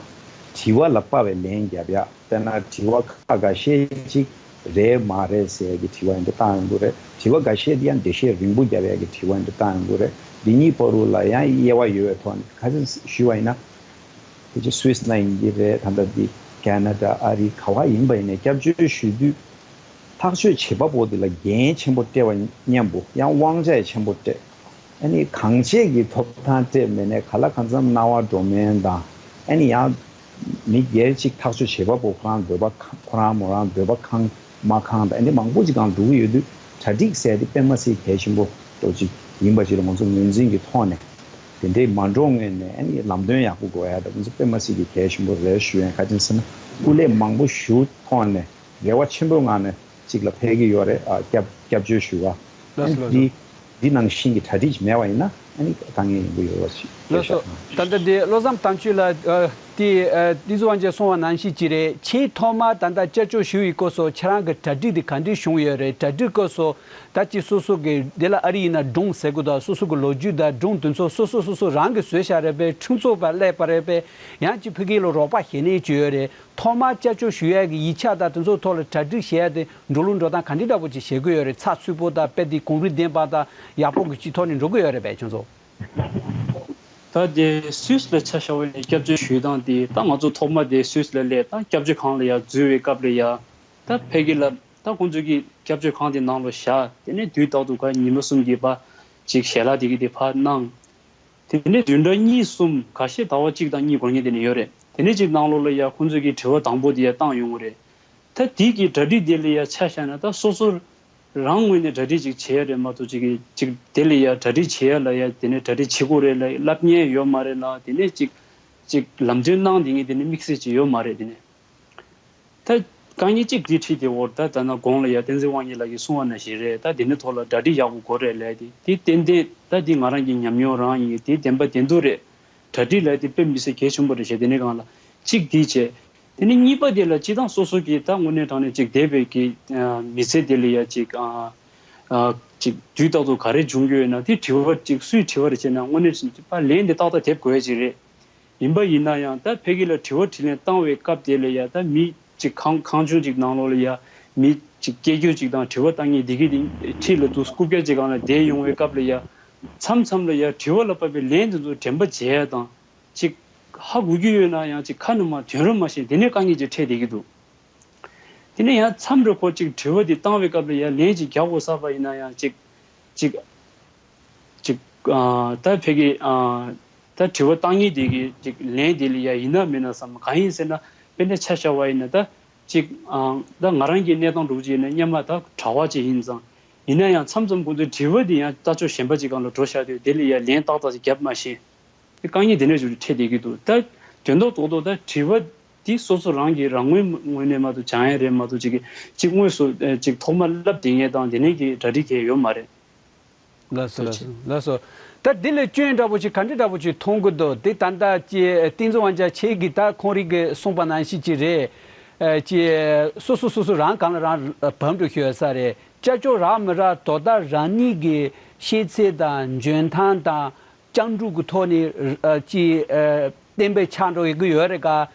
དྲི་བ་ལ་དཔག་པའི་ལན་རྒྱབ་ཡ། དཔེར་ན་དྲི་བ་ཁག་འགའ་ཤས་ཅིག་རེད་མ་རེད་ཟེར་ཡ་གི་དྲི་བ་འདི་བཏང་ཡོང་གི་རེད། དྲི་བ་འགའ་ཤས་འདི་ཡང་འགྲེལ་བཤད་རིང་པོ་རྒྱབ་ཡ་གི་དྲི་བ་འདི་བཏང་ཡོང་གི་རེད། འདི་གཉིས་བར་དུ་ལ་ཡང་དབྱེ་བ་ཡོད་པའི་ཐོག་ནས་ཁ་སང་ཞུས་པ་ཡིན་ན། ཕལ་ཆེར་སུད་སི་ནང་ཡིན་གྱི་རེད། ད་ལྟ་འདི་ཁེ་ན་ཌ་ཨ་རི་ག་བ་ཡིན་པ་ཡིན་ནའི་སྐྱབས་བཅོལ་ཞུ་དུས་ཐག་གཅོད་བྱེད་པ་པོ་འདི་ལ་འགན་ཆེན་པོ་སྤྲད་པ་མཉམ་པོ་ཡང་དབང་ཆ་ཡང་ཆེན་པོ་སྤྲད། ཨ་ནི་གང་བྱས་ཀྱི་ཐོབ་ཐང་སྤྲད་མེད་ནའི་ག་ལ་གང་འཚམ་སྣང་བ་འགྲོ་མིན་དང་། ཨ་ནི་ཡང་མི་སྒེར་གཅིག་ཐག་གཅོད་བྱེད་པ་པོ་ཁོ་རང་འདོད་པ་ཁ་ཁོ་རང་མོ་རང་འདོད་པ་ཁེངས་མ་ཁེངས་དང་། ཨ་ནི་མང་པོ་ཅིག་གང་འགྲོ་གི་ཡོད་དུས་གྲ་སྒྲིག་ཟེར་དེ་དཔེ་མ་སྲིད་གལ་ཆེན་པོ་འདྲ་ཅིག་ཡིན་པ་ཅིག་ལ་ང་ཚོ་ངོས་འཛིན་གྱི་ཐོག་ནས་དེ་འདྲའི་མ་འགྲོ་སྔོན་ནས་ཨ་ནི་ལམ་སྟོན་ཡག་པོ་དགོས་ཡ་དང་ང་ཚོ་དཔེ་མ་སྲིད་ཀྱི་གལ་ཆེན་པོ་རེད་ཞུ་ཡ། ག་ཅི་ཟེར་ན་སྐུ་ལས་མང་པོ་ཞུ་ཐོག་ནས་རེ་བ་ཆེན་པོའི་ངང་ནས་གཅིག་ལ་ཕེབས་ཀྱི་ཡོད་རེད། ཨ་སྐྱབས་སྐྱབས་བཅོལ་ཞུ་བ། ལགས་སོ་ལགས་སོ། འདི་འདི་ནང་བཞིན་གྱི་གྲ་སྒྲིག་མེད་པ་ཡིན་ན་ཨ་ནི་དཀའ་ངལ་ཡོང་གི་ཡོད་པ་ཞིག་ལགས་སོ། ད་ལྟ་འདི་བློ་བཟང་དམ་ཆོས་ལགས་ཨ་དེ་ཨ་དེ་ཚོ་དབང་ཆེན་གསུང་བ་ནང་བཞིན་གྱི་རེད། ཆེས་ཐོག་མར་ད་ལྟ་སྐྱབས་བཅོལ་ཞུ་བའི་སྐབས་སུ་ཁྱེད་རང་གི་གྲ་སྒྲིག་དེ་ག་འདྲས་བྱུང་ཡོད་རེད། གྲ་སྒྲིག་སྐབས་སུ་ད་ཅི་སོ་སོ་གི་དེ་ལ་ཨ་རི་ཡིན་ན་སྒྲུང་ཟེར་དགོས་དང་སོ་སོ་གི་ལོ་རྒྱུས་དང་སྒྲུང་དེ་ཚོ་སོ་སོ་སོ་སོ་རང་གིས་བཟོས་བཞག་རེད་པས། ཁྲིམས་རྩོད་པ་སླེབས་པ་རེད་པས། ཡང་ཅིག་ཕ་གི་ལ་རོགས་པ་བྱེད་མཁན་ཅིག་ཡོད་རེད། ཐོག་མར་སྐྱབས་བཅོལ་ཞུ་ཡས་ཀྱི་ཡིག་ཆ་དང་དེ་ཚོ་ཐོག་ལ་གྲ་སྒྲིག་བྱེད་ཡས་དེ་འགྲོ་ལུགས་འགྲོ་སྟངས་ག་འདྲ་འདྲ་པོ་ཅིག་བྱེད་དགོས་ཡོད་རེད། ཚགས་ཚུད་པོ་དང་དཔེ་དེ་གོང་རིམ་ལྡན་པ་དང་ཡག་པོ་གི་སྤྱི་ཐོག་ནས་འགྲོ་གི་ཡོད་རེད་པས་ཁྱོད་ཚོ། ད་དེ་སུད་སི་ལ་ཆ་བཞག་པ་ཡིན་ན་སྐྱབས་བཅོལ་ཞུ་སྟངས་དེ་ད་ང་ཚོ་ཐོག་མ་དེ་སུད་སི་ལ་སླེབས་ད་སྐྱབས་བཅོལ་ཁང་ལ་ཡ་འཛུལ་བའི་སྐབས་ལ་ཡ་ད་ཕ་གི་ལ་ད་ཁོང་ཚོ་གི་སྐྱབས་བཅོལ་ཁང་དེ་ནང་ལ་བཞག་དེ་ནས་དུས་རྟག་ཏུ་ག་ཉི་མ་གསུམ་གྱི་བར་ཅིག་ཞལ་ལག་དེ་གི་དེ་ཕར་གནང་། དེ་ནས་བདུན་ཕྲག་གཉིས་གསུམ་ཁ་ཤས་ཟླ་བ་གཅིག་དང་གཉིས་འགོར་མཁན་དེ་ནས་ཡོད་རེད། དེ་ནས་གཅིག་ནང་ལོགས་ལ་ཡ་ཁོང་ཚོས་ཀྱི་དྲི་བ་དང་པོ་དེ་ཡ་བཏང་ཡོང་གི་རེད། ད་དེ་གི་གྲ་སྒྲིག་དེ་ལ་ཡ་ཆ་བཞག་ན་ད་སོ་སོ་རང་ངོས་ནས་གྲ་སྒྲིག་ཅིག་བྱེད་ཡ་རེད་མ་གཏོགས་ཅིག་གི་ཅིག་དེ་ལ་ཡ་གྲ་སྒྲིག་བྱེད་ཡ་ལ་ཡ་དེ་ནས་གྲ་སྒྲིག་བྱེད་དགོས་རེད་ལ་ལབ་མཁན་ཡོད་མ་རེད་ལ། དེ་ནས་ཅིག་ཅིག་ལམ་སྟོན་གནང་དེ་ངས་དེ་ནས་དམིགས་བསལ་ཅིག་ཡོད་མ་རེད། དེ་ནས། ད་དཀའ་ངལ་གཅིག་འདི་འཕྲད་དེ་འོར་ད་ད་ན་གོང་ལ་ཡ་བསྟན་འཛིན་དབང་ངེ་ལགས་ཀྱིས་གསུངས་པ་ནང་བཞིན་རེད། ད་དེ་ནི་ཐོག་ལ་གྲ་སྒྲིག་ཡག་པོ་དགོས་རེད་ལབ་དེ་དེ་ཏན་ཏན་ད་འདི་ང་རང་གི་ཉམས་མྱོང་རང་ཡིན། དེ་བདེན་པ་བདེན་དུ་རེད། གྲ་སྒྲིག་ལབ་དེ་དཔེ་མི་སྲིད་གལ་ཆེན་པོ་རེད་ཤག་དེ་ནི་གང་ལ་གཅིག་འདི་བྱས། དེ་ནི་གཉིས་པ་དེ་ལ་སྤྱི་བཏང་སོ་སོ་གིས་ད་དངོས་གནས་དྲང་གནས་ཅིག་བསྡད་པའི་གི་མི་ཚེ་དེ་ལ་ཡ་ཅིག་ཨ་ཨ་ཅིག་དུས་རྟག་ཏུ་ག་རེ་བྱུང་གི་ཡོད་ན་དེ་དྲི་བ་ཅིག་སུས་དྲི་བ་རེད་བྱས་ན་དངོས་གནས་ཅིག་ལན་དེ་ཏག་ཏག་འདེབས་དགོས་ཡ་ཅིག་རེད། ཡིན་པ་ཡིན་ན་ཡང་ད་ཕ་གི་ལ་དྲི་བ་དྲིས་ལན་བཏང་བའི་སྐབས་དེ་ལ་ཡ་ད་མི་གཅིག་ཁང་ཁང་ཆུང་གཅིག་ནང་ལོགས་ལ་ཡ་ མི་གཅིག་སྐད་སྒྱུར་གཅིག་དང་དྲི་བ་བཏང་མཁན་འདི་གི་འདི་འཁྲིས་ལ་འདུག་རྐུབ་བཀྱག་ཅིག་སྒང་ལ་བསྡད་ཡོང་བའི་སྐབས་ལ་ཡ། མཚམས་མཚམས་ལ་ཡ་དྲི་བ་ལ་བབས་པའི་ལན་དེ་ཚོ་དྲན་པ་བརྗེད་ཡ་དང་། ཅིག་ཧ་གོ་རྒྱུ་ཡོད་ན་ཡང་ཅིག་ཁ་ནས་མར་དོན་རུ་མ་ཤེས། དེ་ནས་དཀའ་ངལ་ཅིག་འཕྲད་བསྡད་ཀྱི་འདུག་དེ་ནས་ཡང་མཚམས་རེ་ཁོ་ཅིག་དྲི་བ་འདི་བཏང་བའི་སྐབས་ལ་ཡ་ལན་ཅིག་རྒྱག་དགོས་ས་པ་ཡིན་ན་ཡང་ཅིག་ཅིག་ཅིག་ཨ། ད་ཕ་གི་ཨ། ད་དྲི་བ་བཏང་མཁན་དེ་གི་ཅིག་ལན་དེ་ལ་ཡ་ཡིན་ན་མིན་ན་བསམ། གང་ཡིན་ཟེར་ན་དཔེར་ན་ཆ་བཞག་པ་ཡིན་ན་ད་ཅིག་ཨ། ད་ང་རང་གི་གནས་སྟངས་འདྲ་བོ་ཅིག་ཡིན་ན་སྔོན་མ་ད་གྲྭ་བ་ཅིག་ཡིན་ཙང་། ཡིན་ན་ཡང་མཚམས་མཚམས་ཁོང་ཚོའི་དྲི་བ་དེ་ཡང་ལྟ་ཕྱོགས་གཞན་པ་ཅིག་སྒང་ལ་འགྲོ་བཞག་དུས་དེ་ལ་ཡ་ལན་ཏག་ཏག་ཅིག་རྒྱབ་མ་ཤེས། དེ་དཀའ་ངལ་དེ་འདྲ་ཅིག་འཕྲད་བསྡད་ཀྱི་འདུག་ད་དོན་དག་རྡོག་རྡོག་ད་དྲི་བ་དེ་སོ་སོ་རང་གི་རང་ངོས་ངོས་ནས་མ་གཏོགས་སྦྱང་ཡ་རེད་མ་གཏོགས་ཅིག་གི་ཅིག་དངོས་སུ་ཨ། ཅིག་ཐོག་མར་བསླབ་བསྡད་མཁན་དང་དེ་ནས་ཀྱི་གྲ་སྒྲིག་གས་ཡོད་མ་རེད། ལགས་སོ། ལགས་སོ། ལགས་སོ། ད་འདི་ལས་སྐྱོན་འདྲ་པོ་ཅིག་ག་འདྲ་འདྲ་པོ་ཅིག་མཐོང་གི་འདུག་དེ་ད་ལྟ་ཅིག་བསྟན་འཛིན་དབང་རྒྱལ་ཁྱེད་ཀྱིས་ད་ཁོང་རང་གིས་གསུངས་པ་ནང་བཞིན་ཅིག་རེད། ཨ། ཅིག་སོ་སོ་སོ་སོ་རང་སྒང་ལ་རང་བབ་འགྲོ་ཤོད་ས་རེད། སྐྱབས་བཅོལ་རག་མི་རག་དོ་བདག་རང་ཉིད་ཀྱི་ཤེས་ཚད་དང་འཇོན་ཐང་དང་། སྤྱང་ཕྲུག་གི་ཐོག་ནས་ཨ། ཅིག་ཨ། བསྟན་པའི་ཆགས་འགྲོ་ཡོད་ཀྱི་ཡོད་རེད་ག་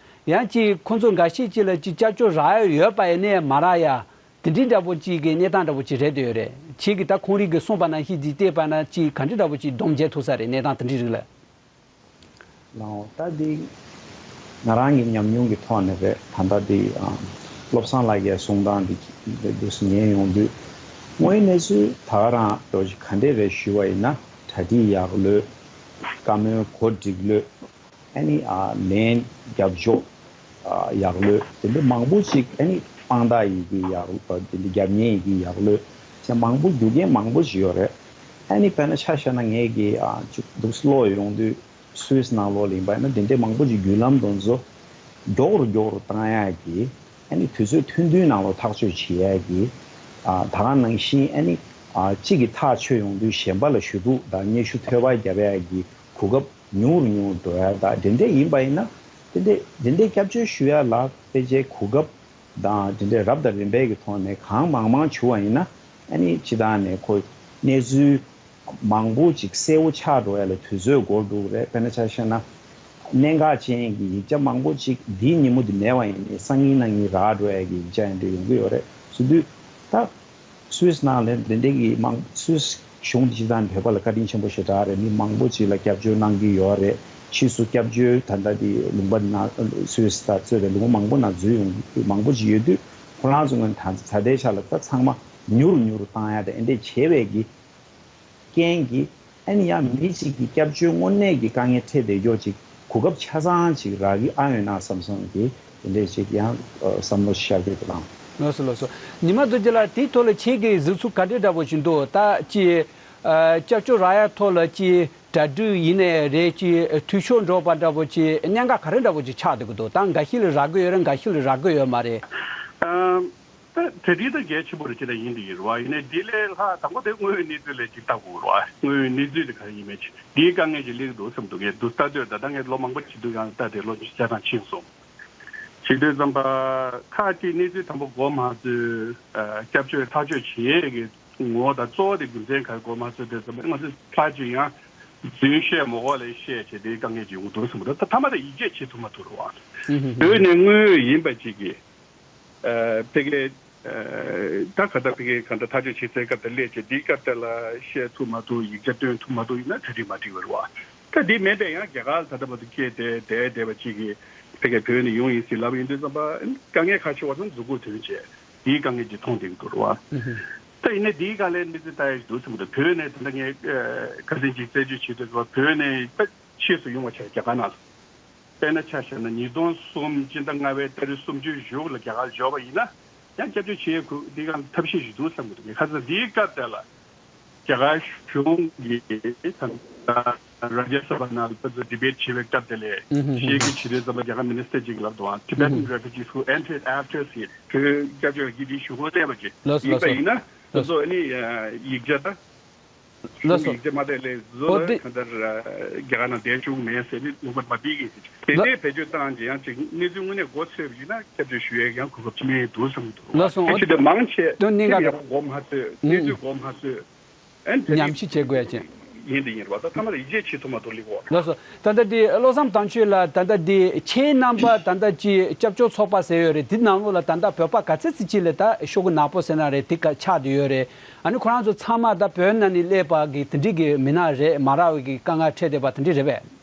ཡང་ཅིག་ཁོང་ཚོ་འགའ་ཤས་ཅིག་ལ་ཅིག་སྐྱབས་བཅོལ་རག་ཡ་ཡོད་པ་ཡིན་ནའི་མ་རག་ཡ། དེ་འདྲའི་འདྲ་པོ་ཅིག་གི་གནས་སྟངས་འདྲ་པོ་ཅིག་རེད་འདོད་ཡོད་རེད། ཁྱེད་ཀྱིས་ད་ཁོང་རང་གིས་གསུངས་པ་ནང་བཞིན་ཅིག་བལྟས་པ་ན་ཅིག་ག་འདྲ་འདྲ་པོ་ཅིག་སྡོམ་བྱེད་ཐུབ་ས་རེད། གནས་སྟངས་དེ་འདྲའི་རིགས་ལ། ལའོ། ད་འདི་ང་རང་གི་ཉམས་མྱོང་གི་ཐོག་ནས་རེད། ད་ལྟ་འདི་ཨ། བློ་བཟང་ལགས་ཀྱིས་གསུང་སྟངས་འདི་འདུག་སེ་ཉན་ཡོང་དུས། དངོས་གནས་ཚུལ་ད་ག་རང་འདྲ་ཅིག་ག་འདྲས་རེད་ཞུ་བ་ཡིན་ན། གྲ་སྒྲིག་ཡག་ལོས། བཀའ་མོལ་གོ་སྒྲིག་ལོས། ཨ་ནི་ཨ། ལན་རྒྱབ་ཕྱོགས་ཨ། ཡག་ལོས། དེ་འདྲ་མང་པོ་ཅིག་ཨ་ནི་དཔང་རྟགས་ཡི་གེ་ཡག་ལོས། དེ་འདྲ་རྒྱབ་གཉེར་ཡི་གེ་ཡག་ལོས་ཟེར་མང་པོ་རྒྱུ་རྐྱེན་མང་པོ་ཅིག་ཡོད་རེད། ཨ་ནི་དཔེར་ན་ཆ་བཞག་ན་ངས་ཀྱིས་ཨ། ཅིག་འདུག་སེ་ཀློག་ཡོང་དུས། སུད་སི་ནང་ལོགས་ལ་ཡིན་པ་ཡིན་ན་དེ་འདྲའི་མང་པོ་ཅིག་བརྒྱུད་ལམ་དེ་ཚོ་མགྱོགས་རུ་མགྱོགས་རུ་བཏང་ཡག་གི། ཨ་ནི་དུས་ཚོད་ཐུང་ཐུང་ནང་ལོགས་ཐག་གཅོད་བྱེད་ཡག་གི། ཨ། ད་ག་ནང་བཞིན་ཨ་ནི་ཨ། གཅིག་གིས་ཐག་ཆོད་ཡོང་དུས་གཞན་པ་ལ་ཞུ་གཏུག་དང་སྙན་ཞུ་འཐོལ་པ་རྒྱབ་ཡག་གི་གོ་སྐབས་ཉུང་རུ་ཉུང་རུ་འགྲོ་ཡག་དང་། དེ་འདྲ་ཡིན་པ་ཡིན་ན། དེ་འདྲ་དེ་འདྲའི་སྐྱབས་བཅོལ་ཞུ་ཡག་ལ་ཕལ་ཆེར་གོ་སྐབས་དང་དེ་འདྲའི་རབ་དང་རིམ་པའི་གི་ཐོག་ནས་གང་མང་མང་བྱུང་བ་ཡིན་ན། ཨ་ནི་སྤྱིར་བཏང་ནས་ཁོ་གནས་ཚུལ་མང་པོ་ཅིག་གསལ་བོ་ཆགས་འགྲོ་ཡ་ལ་དུས་ཚོད་འགོར་འགྲོ་གི་རེད། དཔེར་ན་ཆ་བཞག་ན། གནད་འགག་ཅན་གྱི་ཡིག་ཆ་མང་པོ་ཅིག་འདིའི་ཉིན་མོ་འདི་མེད་པ་ཡིན་ནའི་སང་ཉིན་གནངས་ཉིན་རག་འགྲོ་ཡ་གི་ཡིག་ཆ་ཡང་འདྲ་ཡོང་གི་ཡོད་རེད། བྱེད་དུས་ད་སུད་སི་ནང་ལ་འདི་འདྲའི་གི་མང་སུད་སི་གཞུང་འདི་སྤྱིར་བཏང་བོད་པ་ལ་བཀའ་དྲིན་ཆེན་པོ་ཞེ་དྲག་རེད། མི་མང་པོ་ཅིག་ལ་སྐྱབས་བཅོལ་གནང་གི་ཡོད་རེད། ཕྱིས་སུ་སྐྱབས་བཅོལ་ད་ལྟ་འདི་ལུང་པ་ནང་སུད་སི་དང་གཙོས་པའི་ལུང་པ་མང་པོ་ནང་འཛུལ་ཡོང་མང་པོ་ཅིག་ཡོད་དུས། ཁོ་རང་ཚོ་ངོས་ད་ད་ལྟའི་ཆ་ལ་ད་ཚང་མ་མྱུར་མྱུར་བཏང་ཡ་དང་འདི་འདྲ་བྱས་པའི་གི་རྐྱེན་གྱིས། ཨ་ནི་ཡང་མི་གཅིག་གིས་སྐྱབས་བཅོལ་དངོས་གནས་ཀྱི་དཀའ་ངལ་འཕྲད་བསྡད་ཀྱོག་ཅིག་གོ་སྐབས་ཆ་ཚང་ཅིག་རག་གི་ཨ་ཡོད་ན་བསམ་བསམ་གྱི་དེ་འདྲས་ཅིག་ཡང་བསམ་བློ་ཤར་གྱི་འདུག་ལགས། ལགས་སོ། ལགས་སོ། ཉི་མ་རྡོ་རྗེ་ལགས། དེའི་ཐོག་ལ་ཁྱེད་ཀྱི་གཟིགས་ཚུལ་ག་འདྲས་འདྲ་པོ་ཞིག་འདུག་ད་ཅི། ཨ། སྐྱབས་བཅོལ་རག་ཡ་ཐོག་ལ་ཅི་གྲ་སྒྲིག་ཡིན་ནའི་རེད། ཅི་འཐུས་ཤོར་འགྲོ་བ་འདྲ་པོ་ཅི་གནད་འགག་ག་རེ་འདྲ་པོ་ཅི་ཆགས་བསྡད་ཀྱི་འདུག་ད་འགའ་ཤས་ལ་རག་གི་ཡོད་རེད། འགའ་ཤས་ལ་རག་གི་ཡོད་མ་རེད། ཨ། ད་གྲ་སྒྲིག་ད་གལ་ཆེན་པོ་རེད། ཅི་ལ་ཡིན་དེ་ཡིན་རེད་བ། ཡིན་ནའི་འདི་ལས་ལྷག་དང་པོ་དེ་དངོས་ཡོད་གནས་ཚུལ་ལ་ཅིག་ལྟ་དགོས་རེད་བ། དངོས་ཡོད་གནས་ཚུལ་དེ་ག་རེ་ཡིན་མིན་ཅིག་འདིའི་དཀའ་ངལ་ཅིག་སླེབས་ཀྱི་འདུག་བསམ་འདུག་ངས་འདུག་ལྟ་དུས་ད་ལྟ་ངས་ལོ་མང་པོ་བྱེད་དུས་ཡང་ལྟ་དེ་ལོ་ཉི་ཤུ་རྩ་གྲངས་ཕྱིན་སོང་། བྱེད་དུས་ཙམ་པ་ཁག་ཅིག་གནས་ཚུལ་དང་པོ་འགོ་མ་ཚུད། ཨ། སྐྱབས་བཅོལ་ཐག་གཅོད་བྱེད་ཡས་ཀྱི་ངོ་བོ་དང་གཙོ་བོ་དེ་རྒྱུ་མཚན་ག་རེ་འགོ་མ་ཚུད་དེ་ཙམ་པ་ང་ཚོས་ཕར་ཅིག་ཡང་རྫུན་བཤད་མ་དགོས་ལས་བཤད་བྱས་དེའི་དཀའ་ངལ་ཅིག་ཡོང་གི་འདུག་བསམ་གྱི་འདུག་ད་མཐའ་མ་དེ་ཡིད་ཆེས་བྱེད་ཐུབ་མ་ཐུབ་རེད་བ། ཨུ་ཧུ་ཧུ། བོད་ནས་དངོས་ཡོད་ཡིན་པ་ཅིག་གིས། ཨ། ཕ་གིར། ཨ། ད་ག་ད་ཕ་གིར་གང་ལྟར་ཐག་གཅོད་བྱེད་སའི་སྐབས་དེར་སླེབས་བྱས་འདིའི་སྐབས་དེ་ལ་བཤད་ཐུབ་མ་ཐུབ། ཡིག་ཆ་སྟོན་ཐུབ་མ་ཐུབ་ཡིན་ན་གྲ་སྒྲིག་མ་སྒྲིག་པ་རེད་བ། ད་འདི་མེད་པས་ཡང་རྒྱ་གར་ལ་ད་ལྟ་བར་དུ་སྐྱེས་ཏེ་བསྡད་བསྡད་པ་ཅིག་གིས་ཕ་གིར་བོད་ནས་ཡོང་ཡིན་ཟེར་ལབ་ཡོང་དུས་ཙམ་པ་དཀའ་ངལ་ཁ་ཕྱེ་བ་ཙམ་མཛུབ་གུ་ཐོན་བྱས་འདིའི་དཀའ་ངལ་ཅིག་མཐོང་བསྡད་ཀྱི་འདུག་རེད་བ། ཨུ་ཧུ། ད་ཡིན་ནའི་འདིའི་སྒང་ལ་གནས་ཚུལ་ལྟ་ཡག་ཅིག་འདུག་བསམ་གྱི་འདུག་བོད་ནས་ད་ལྟ་ངས་ཨ། ཁ་སང་ཅིག་རྩད་གཅོད་བྱེད་དུས་ཙམ་པ་བོད་ནས་ཕར་ཕྱིས་སུ་ཡོང་བ་བྱས་རྒྱ་གར་ནང་ལ། དཔེར་ན་ཆ་བཞག་ན་ཉིས་སྟོང་གསུམ་སྤྱི་ཟླ་ལྔ་པའི་ཏ་རིག་སུམ་ཅུ་གཞུག་ལ་རྒྱ་གར་འབྱོར་བ་ཡིན་ན་ཡང་སྐྱབས་བཅོལ་བྱེད་ཡས་ཁུ་འདི་ག་ཐབས་ཤེས་ཤིག་འདུག་བསམ་གྱི་འདུག་ཁ་སང་འདིའི་སྐབས་དེ་ལ་རྒྱ་གར་གཞུང་གིས་ད་རཱ་ཇྱ་སཱ་བྷ་ནང་ལ་ཁོ་ཚོ་ཌི་བེཊ་བྱེད་པའི་སྐབས་དེ་ལ་ཨུ་ཧུ་ཧུ། བཤད་རྒྱུ་བྱེད་དུས་ཙམ་པ་རྒྱ་གར་མི་ནི་སི་ཊར་ཅིག་ལབ་འདུག་ཨ། Tibetan refugees who entered after ཟེར་བོད་སྐྱབས་བཅོལ་བ་གིས་འདི་ཞུ་སྒོ་བལྟས་པ་ཅིག་ལགས་སོ། ཡིན་ལགས་པ་སོ། ཡིན་ན་ཁོ་ལགས་སོ། ཚོ་ཨ་ནི་ཡིག་ཆ་ད། ལགས་སོ། ཡིག་ཆ་མ་སྤྲད་ལས་བཟོ་ཨོ་ལ་དེ། གང་ལྟར་རྒྱ་གར་ནང་བསྡད་བཅུག་མེད་ཟེར་ནས་ལུང་པ་མ་ཕུད་ཀྱི་ཟེར། དེ་ལགས། འདྲའི་བེད་སྤྱོད་བཏང་རྗེས་ཡང་ཅིག་གནས་ཚུལ་དངོས་གནས་མགོ་ཚོས་པ་ཡིན་ན་སྐྱབས་བཅོལ་ཞུ་ཡས་ཀྱང་གོ་སྐབས་ཅིག་མེད་འདུག་བསམ་གྱི་འདུག་ལགས་སོ། ཨོ་ཁྱེད་ཚོས་མང་ཆེ་དོན་གནད་འགག་ཡག་པོ་མགོ་མ་ཚོས། གནས་ཚུལ་མགོ་མ་ཚོས། ཨན་དེ་ཉམས་ཞིབ་བྱེད་དགོས་ཡ་ཅན། ཉིན་འདི་ཡིན་རེད་བ། ད་ཐ་མར་ཡིད་ཆེས་བྱེད་ཐུབ་མ་ཐུབ་ལེགས་བ། ལགས་སོ། ད་ལྟ་འདི་བློ་བཟང་དམ་ཆོས་ལགས། ད་ལྟ་འདི་ཁྱེད་རྣམ་པ་ད་ལྟ་ཅིག་སྐྱབས་བཅོལ་ཚོགས་པ་ཟེར་ཡོད་རེད། འདི་ནང་ལོགས་ལ་ད་ལྟ་བོད་པ་ག་ཚད་ཙམ་ཅིག་ལ་ད་ཤོག་གུ་ནག་པོ་ཟེར་ན་རེད། དེ་ག་ཆགས་བསྡད་ཡོད་རེད། ཨ་ནི་ཁོ་རང་ཚོ་ཚང་མ་ད་བོད་ནང་ནས་སླེབས་པ་གི་དེ་འདྲའི་གི་མི་སྣ་རེད། མ་རག་པའི་གི་དཀའ་ངལ་འཕྲད་བསྡད་པ་དེ་འདྲ་རེད་པས།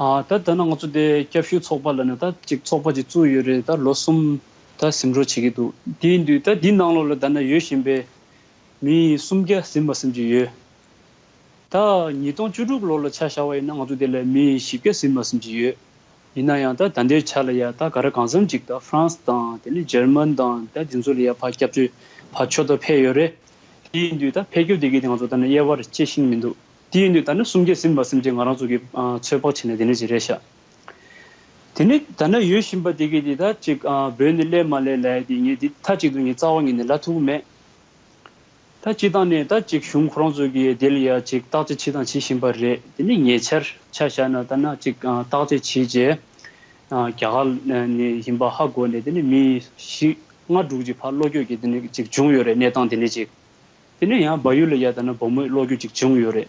ཨ་ད་ད་ནང་ང་ཚོ་དེ་སྐྱབས་ཞུ་ཚོགས་པ་ལ་ནི་ད་ཅིག་ཚོགས་པ་ཅིག་བཙུགས་ཡོད་རེད། ད་ལོ་གསུམ་ད་ཟིན་འགྲོ་བྱེད་ཀྱི་འདུག་དེ་ཡིན་དུས་ད་འདི་ནང་ལོགས་ལ་ད་ནི་ཡོད་བཞིན་པའི་མི་སུམ་བརྒྱ་ཟིན་པ་ཙམ་ཅིག་ཡོད། ད་ཉིས་སྟོང་བཅུ་དྲུག་ལོ་ལ་ཆ་བཞག་པ་ཡིན་ན་ང་ཚོ་དེ་ལ་མི་བཞི་བརྒྱ་ཟིན་པ་ཙམ་ཅིག་ཡོད། ཡིན་ན་ཡང་ད་ད་ལྟའི་ཆ་ལ་ཡ་ད་ག་རེ་གང་འཚམ་ཅིག་ད་ཧྥ་རན་སི་དང་དེ་ནས་འཇར་མན་དང་ད་དེ་ཚོ་ལ་ཡ་ཕར་སྐྱབས་བཅོལ་ཕར་ཆོས་ཐོག་ཕེབས་ཡོད་རེད། དེ་ཡིན་དུས་ད་ཕེབས་སྐྱོད་དེ་གའི་དེ་ང་ཚོ་ད་ནི་དབྱེ་བ་རེ་ཕྱེ་ཤེས་ཀྱི་མི་འདུག་དེ་ཡིན་དུས་ད་ནི་སུམ་བརྒྱ་ཟིན་པ་ཙམ་ཅིག་ང་རང་ཚོ་གི་ཨ་ཚོད་དཔག་བྱས་ན་དེ་འདྲ་ཅིག་རེད་ཤག་དེ་ནི་ད་ནི་ཡོད་བཞིན་པ་དེ་གའི་དེ་ད་ཅིག་ཨ་བོད་ནས་སླེབས་མ་སླེབས་ལབ་ཡ་དེ་ངས་དེ་མཐའ་གཅིག་ཏུ་ངས་རྩ་བ་ཉིད་ནས་ལབ་ཐུབ་ཀྱི་མེད། ད་སྤྱིར་བཏང་ནས་ད་ཅིག་གཞུང་ཁོ་རང་ཚོ་གིས་དེ་ལ་ཡ་ཅིག་བརྟག་དཔྱད་བྱས་དང་བྱེད་བཞིན་པ་རེད། དེ་ནི་ཉེ་ཆར་ཆ་བཞག་ན་ད་ནི་ཅིག་ཨ་བརྟག་དཔྱད་བྱས་རྗེས་ཨ་རྒྱ་གར་ནས་ཡིན་པ་ཧ་གོ་ནས་དེ་ནི་མི་བཞི་ལྔ་དྲུག་ཅིག་ཕར་བློ་འགྱོད་ཀྱི་དེ་ནི་ཅིག་བྱུང་ཡོད་རེད། གནས་སྟངས་དེ་ནི་ཅིག་དེ་ནས་ཡང་བལ་ཡུལ་ལ་ཡ་ད་ནི་བུ་མོའི་བློ་འགྱོད་ཅིག་བྱུང་ཡོད་རེད།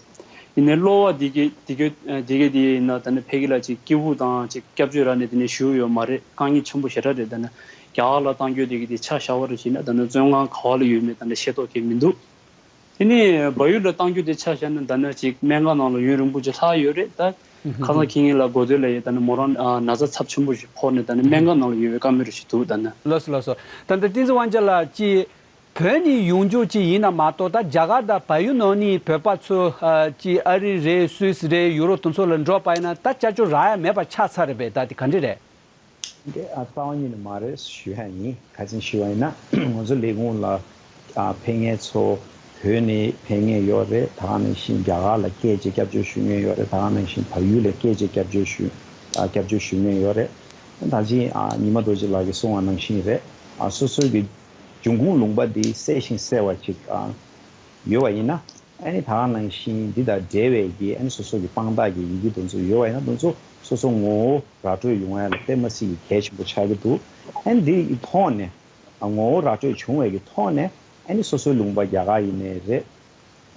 ཡིན་ནའི་གློ་བ་འདི་གའི་འདི་གའི་འདི་གའི་འདི་ཡིན་ན་ད་ནི་ཕ་གི་ལ་ཅིག་སྐྱིད་པོ་དང་ཅིག་སྐྱབས་བཅོལ་རག་ནས་དེ་ནས་བཞུགས་ཡོད་མ་རེད། དཀའ་ངལ་ཆེན་པོ་ཞེ་དྲག་རེད། ད་ནི་རྒྱ་གར་ལ་གཏང་རྒྱུ་འདི་གའི་འདི་ཆ་བཞག་པ་རེད་བྱས་ན་ད་ནི་བཙོན་ཁང་ག་བ་ལ་ཡོད་མེད་ད་ནི་ཤེས་རྟོགས་ཀྱི་མི་འདུག་དེ་ནས་བལ་ཡུལ་ལ་གཏང་རྒྱུ་དེ་ཆ་བཞག་ན་ད་ནི་ཅིག་སྨན་ཁང་ནང་ལ་ཡུན་རིང་པོ་ཅིག་ལྷག་ཡོད་རེད། ད་ཁ་སང་ཁྱེད་ངེད་ལ་གོ་ཐོས་ལ་ཡོད་ད་ནི་མོ་རང་ཨ་ན་ཚ་ཚབས་ཆེན་པོ་ཞིག་ཕོག་ནས་ད་ནི་སྨན་ཁང་ནང་ལ་ཡོད་པའི་བཀའ་མོལ་ཞིག་འདུག་ད་ནི། ལགས་སོ་ལགས་སོ། ད་ལྟ་བསྟན་འཛིན་དབང་རྒྱལ་ལགས་ཀྱིས། བོད་ནས་ཡོང་རྒྱུ་ཅིག་ཡིན་ན་མ་གཏོགས། ད་རྒྱ་གར་དང་བལ་ཡུལ་ནང་ནས་བོད་པ་ཚོ་ཨ་ཅིག་ཨ་རི་རེད། སུད་སི་རེད། ཡུ་རོབ་དེ་ཚོ་ལ་འགྲོ་པ་ཡིན་ན་ད་སྐྱབས་བཅོལ་རག་ཡ་མེད་པ་ཆགས་ཚར་རེད་པས། ད་དེ་ག་འདྲ་རེད། འདི་ཨ་རྩ་བ་ཉིད་ནས་མ་རེད་ཞུ་ཡ་ཡིན། ག་ཅི་ཞུ་བ་ཡིན་ན་ང་ཚོ་ལས་ཁུངས་ལ་ཨ་ཕེབས་མཁན་ཚོ་བོད་ནས་ཕེབས་མཁན་ཡོད་རེད། ད་ག་ནང་བཞིན་རྒྱ་གར་ལ་སྐད་ཅིག་སྐྱབས་བཅོལ་ཞུ་མཁན་ཡོད་རེད། ད་ག་ནང་བཞིན་བལ་ཡུལ་ལ་སྐད་ཅིག་སྐྱབས་བཅོལ་ཞུ་ཨ་སྐྱབས་བཅོལ་ཞུ་མཁན་ཡོད་རེད། ད་ཅི་ཨ་ཉི་མ་རྡོ་རྗེ་ལགས་ཀྱིས་གསུངས་པ་ནང་བཞིན་རེད། ཨ་སོ་སོའི་གི་འབྱུང་ཁུངས་ལུང་པ་འདི་གསལ་ཞིང་གསལ་བ་ཅིག་ཨ་ཡོད་པ་ཡིན་ན། ཨ་ནི་ད་ག་ནང་བཞིན་འདི་དང་འབྲེལ་བའི་གི་ཨ་ནི་སོ་སོ་གི་དཔང་རྟགས་ཀྱི་ཡི་གེ་དེ་ཚོ་ཡོད་པ་ཡིན་ན་དེ་ཚོ་སོ་སོ་ངོ་བོ་ར་སྤྲོད་ཡོང་ཡ་ལ་དཔེ་མ་སྲིད་ཀྱི་གལ་ཆེན་པོ་ཆགས་ཀྱི་འདུག་ཨ་ནི་འདི་ཡི་ཐོག་ནས་ཨ་ངོ་བོ་ར་སྤྲོད་བྱུང་བའི་གི་ཐོག་ནས་ཨ་ནི་སོ་སོའི་ལུང་པ་རྒྱ་གར་ཡིན་ནའི་རེད།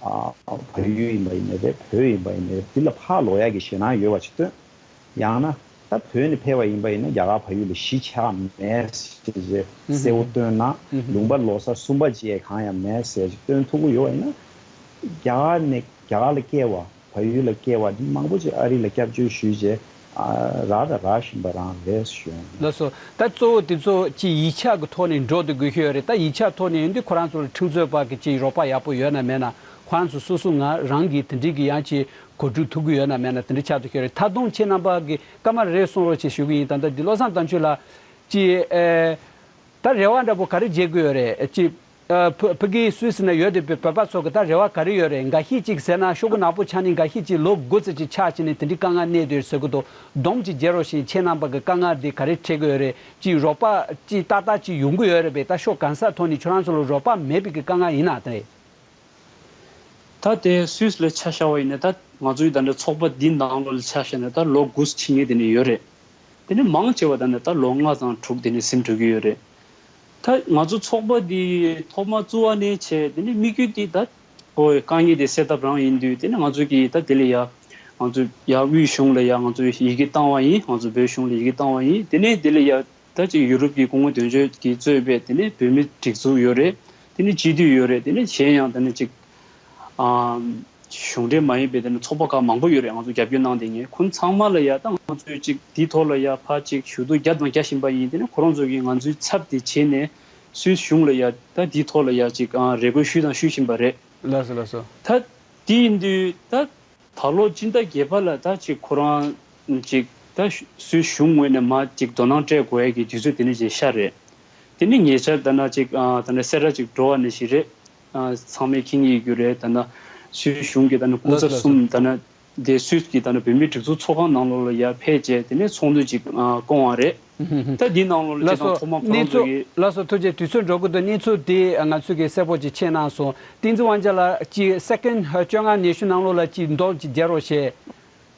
ཨ་བལ་ཡུལ་ཡིན་པ་ཡིན་ནའི་རེད། བོད་ཡིན་པ་ཡིན་ནའི་རེད། འདི་ལ་ཕར་ལོག་ཡ་གི་ཞེད་སྣང་ཡོད་པ་ཅིག་སྟོན། ཡང་ན་ད་བོད་ནས་ཕེབས་པ་ཡིན་པ་ཡིན་ན་རྒྱ་གར་བལ་ཡུལ་ལ་གཞིས་ཆགས་མེད་ཟེར་རྗེས་གསལ་བོ་སྟོན་ན། ལུང་པ་ལོ་གསར་གསུམ་པ་བཅས་གང་ཡང་མེད་ཟེར་ཞིག་སྟོན་ཐུབ་ཀྱི་ཡོད་པ་ཡིན་ན། རྒྱ་གར་ནས་རྒྱ་གར་ལ་སྐྱེས་པ་བལ་ཡུལ་ལ་སྐྱེས་པ་འདི་མང་པོ་ཅིག་ཨ་རི་ལ་སྐྱབས་བཅོལ་ཞུས་རྗེས་ཨ་རག་དང་རག་བཞིན་པ་རང་རེད་ཞུ་ཡ་ཡིན། ལགས་སོ། ད་གཙོ་བོ་དེ་ཚོ་ཅིག་ཡིག་ཆ་གི་ཐོག་ནས་འགྲོ་བསྡད་དགོས་ཀྱི་ཡོད་རེད། ད་ཡིག་ཆ་ཐོག་ནས་ཡིན་དུས་ཁོ་རང་ཚོ་ལ་ཁྲིམས་རྩོད་པ་གི་ཅིག་རོགས་པ་ཡག་པོ་ཡོད་ན་མེད་ན། ཁོ་རང་ཚོ་སོ་སོ་ང་རང་གིས་དེ་འདྲའི་གི་ཡང་ཅིག་གོ་སྒྲིག་ཐུབ་ཀྱི་ཡོད་ན་མེད་ན་དེ་འདྲ་ཆགས་བསྡད་ཀྱི་ཡོད་རེད། ད་དུང་ཁྱེད་རྣམ་པ་གི་སྐར་མ་རེ་རེ་གསུང་རོགས་བྱེད་ཞུ་གི་ཡིན། ད་ལྟ་འདི་བློ་བཟང་དམ་ཆོས་ལགས་ཀྱིས་ཨེ། ད་རེ་བ་འདྲ་པོ་ག་རེ་བྱེད་དགོས་ཡོད་རེད། ཅིག་ཨ་ཕ་ཕ་གི་སུད་སི་ན་ཡོད་བསྡད་པའི་བོད་པ་ཚོ་གི་ད་རེ་བ་ག་རེ་ཡོད་རེད། འགའ་ཤས་ཅིག་ཟེར་ན་ཤོག་གུ་ནག་པོ་ཆགས་ནས་འགའ་ཤས་ཅིག་ལོ་དགུ་ཙམ་ཅིག་ཆགས་བྱས་ནས་དེ་འདྲའི་དཀའ་ངལ་གནས་བསྡད་ཟེར་གི་འདུག་སྡོམ་ཅིག་རྒྱག་རོགས་ཞེས། ཁྱེད་རྣམ་པ་གི་དཀའ་ངལ་འདི་ག་རེ་འཕྲད་ཀྱི་ཡོད་རེད། ཅིག་རོགས་པ་ཅིག་ཏག་ཏག་ཅིག་ཡོང་གི་ཡོད་རེད་པས། ད་ཤོག་གང་ཟག་ཐོག་ནས་ཁྱོད་རང་ཚོ་ལ་རོགས་པ་མེད་པའི་གི་དཀའ་ངལ་ཡིན་ན་དེ་རེད། ད་དེ་སུད་སི་ལ་ཆ་བཞག་པ་ཡིན་ན་ད་ང་ཚོའི་ད་ནི་ཚོགས་པ་འདི་ནང་ལོགས་ལ་ཆ་བཞག་ན་ད་ལོ་དགུ་ཕྱིན་མཁན་དེ་ནི་ཡོད་རེད། དེ་ནི་མང་ཆེ་བ་ད་ནི་ད་ལོ་ལྔ་དང་དྲུག་དེ་ནི་ཟིན་འགྲོ་གི་ཡོད་རེད། ད་ང་ཚོ་ཚོགས་པ་འདི་ཐོག་མ་བཙུགས་པ་ནས་བྱས་དེ་ནི་དམིགས་ཡུལ་འདི་ད་ཨོ་དཀའ་ངལ་དེ་སེལ་ཐབས་རང་ཡིན་དུས་དེ་ནི་ང་ཚོ་གིས་ད་དེ་ལ་ཡ་ང་ཚོ་ཡ་དབུས་གཞུང་ལ་ཡ་ང་ཚོ་ཡི་གེ་བཏང་བ་ཡིན། ང་ཚོ་བོད་གཞུང་ལ་ཡི་གེ་བཏང་བ་ཡིན། དེ་ནས་དེ་ལ་ཡ། ད་ཅིག་ཡུ་རོབ་ཀྱི་སྐུ་ངོ་དོན་གཅོད་ཀྱིས་གཙོས་པའི་དེ་ནས་བོད་མི་སྒྲིག་འཛུགས་ཡོད་རེད། དེ་ནས་སྤྱི་འཐུས་ཡོད་རེད། དེ་ནས་གཞན་ཡང་དེ་ནས་ཅིག་ཨ་གཞུང་འབྲེལ་མ་ཡིན་པའི་དེ་ནས་ཚོགས་པ་ཁག་མང་པོ་ཡོད་རེད། ང་ཚོ་རྒྱབ་སྐྱོར་གནང་བསྡད་མཁན་ཁོང་ཚང་མ་ལ་ཡ་ད་ང་ཚོས་ཅིག་འདིའི་ཐོག་ལ་ཡ་ཕར་ཅིག་ཞུ་གཏུག་རྒྱབ་དང་རྒྱག་བཞིན་པ་ཡིན། དེ་ནས་ཁོ་རང་ཚོ་གིས་ང་ཚོའི་ཚབ་དེ་བྱས་ནས་སུད་སི་གཞུང་ལ་ཡ་ད་འདིའི་ཐོག་ལ་ཡ་ཅིག་ཨ་རེ་སྐུལ་ཞུས་དང་ཞུ་བཞིན་པ་རེད། ལགས་སོ་ལགས་སོ། ད་དེ་ཡིན་དུས་ད། ད་ལོ་སྤྱི་ཟླ་བརྒྱད་པ་ལ་ད་ཅིག་ཁོ་རང་ཅིག་ད་སུད་གཞུང་ངོས་ནས་མར་ཅིག་དོ་སྣང་སྤྲད་དགོས་ཡ་གི་དུས་ཚོད་དེ་ནས་ཅིག་ཤར་རེད། དེ་ནས་ཉེ་ཆར་ད་ན་ཅིག་ཨ་ད་ན་གསལ་བསྒྲགས་ཅིག་འགྲོ་བ་ནས་ཞིག་རེད། ཨ་ཚང་མས་མཁྱེན་གྱི་ཡོད་རྒྱུ་རེད། ད་ན་སུད་གཞུང་གི་ད་ན་སྐུ་ཚབ་གསུམ་ད་ན་དེ་སུད་ཀྱི་ད་ན་བོད་མིའི་སྒྲིག་འཛུགས་ཚོགས་ཁང་ནང་ལོགས་ལ་ཡར་ཕེབས་རྗེས་དེ་ནས་ཚོགས་འདུ་ཅིག་ཨ་བསྐོང་བ་རེད། ད་འདི་ནང་ལོགས་ལ་ལགས་སོ། ཅིག་དང་ཐོག་མ་ཁོ་རང་ཚོ་གི། ལགས་སོ། ཐུགས་རྗེ། དུས་ཚོད་འགྲོ་གི་འདུག་གནས་ཚུལ་དེ་ང་ཚོས་གི་གསལ་པོ་ཅིག་ཕྱེ་གནང་སོང་། བསྟན་འཛིན་དབང་རྒྱལ་ལགས་ཀྱིས་སེ་ཀེན་བཅོ་ལྔ་ཉི་ཤུ་ནང་ལོགས་ལ་ཅིག་མདོ་ཅིག་རྒྱག་རོགས་བྱས།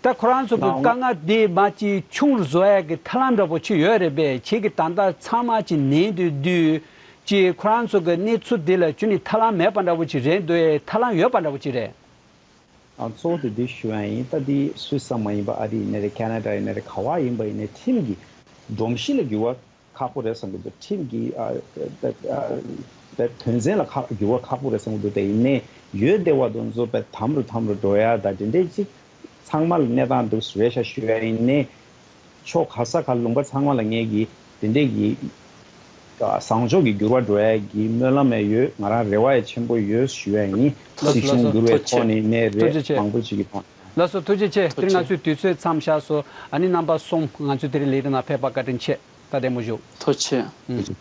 ད་ཁོ་རང་ཚོ་གི་དཀའ་ངལ་དེ་མ་ཅིག་ཆུང་རུ་བཟོ་ཡ་གི་ཐབས་ལམ་འདྲ་པོ་ཅིག་ཡོད་རེད་པས། ཁྱེད་ཀྱིས་ད་ལྟ་ཚང་མ་ཅིག་ཉན་བསྡད་དུས་ཅིག་ཁོ་རང་ཚོ་གི་གནས་ཚུལ་དེ་ལ་ཅུང་ནི་ཐབས་ལམ་མེད་པ་འདྲ་པོ་ཅིག་རེད་འདུག་ཨེ། ཐབས་ལམ་ཡོད་པ་འདྲ་པོ་ཅིག་རེད། ཨ། གཙོ་བོ་དེ་འདི་ཞུ་ཡ་ཡིན། ད་འདི་སུད་སི་ཙམ་མ་ཡིན་པ་ཨ་རི་ཡིན་ནའི་རེད། ཁེ་ན་ཌ་ཡིན་ནའི་རེད། ག་བ་ཡིན་པ་ཡིན་ནའི་ཁྲིམས་ཀྱི་སྒྲོམ་གཞི་ལ་འགྱུར་བ་ཁག་པོ་རེད་བསམ་གྱི་འདུག་ཁྲིམས་ཀྱི་ཨ་ཨ་དོན་ཚན་ལ་ཁག་འགྱུར་བ་ཁག་པོ་རེད་བསམ་གྱི་འདུག་དེ་ཡིན་ནའི་ཡོད་བསྡད་པ་དེ་ཚོ་དམ་རུ་དམ་རུ་འགྲོ་ཡ་ད་དེ་འདྲའི་ཅིག་ཚང་མ་ལ་གནས་སྟངས་འདུག་རེད་ཤག་ཞུ་ཡ་ཡིན་ནའི། ཕྱོགས་ག་ས་ག་ལུང་པ་ཚང་མ་ལ་ངས་ཀྱི་དེ་འདྲས་ཀྱི་ཨ་བཟང་ཕྱོགས་ཀྱི་འགྱུར་བ་འགྲོ་ཡ་གི་སྨོན་ལམ་ཡང་ཡོད། ང་རང་རེ་བ་ཡང་ཆེན་པོ་ཡོད་ཞུ་ཡ་ཡིན། ལགས་སོ། སྲིད་ལགས་གཞུང་སོ། འགྱུར་བའི་ཐོག་ནས་ནས་རེད། ཐུགས་རྗེ་ཆེ། མང་པོ་ཞིག་གི་ཐོག་ནས། ལགས་སོ། ཐུགས་རྗེ་ཆེ། ཐུགས་རྗེ་ཆེ། དེ་རིང་ང་ཚོའི་དུས་ཚོད་མཚམས་བཞག་སོང་། ཨ་ནི་རྣམ་པ་གསུམ་ང་ཚོའི་དེ་རིང་ལས་རིམ་ནང་ཕེབས་པ་བཀའ་དྲིན་ཆེ། ད་བདེ་མོ་བཞུགས། ཐུགས་རྗེ་ཆེ། ཨུ།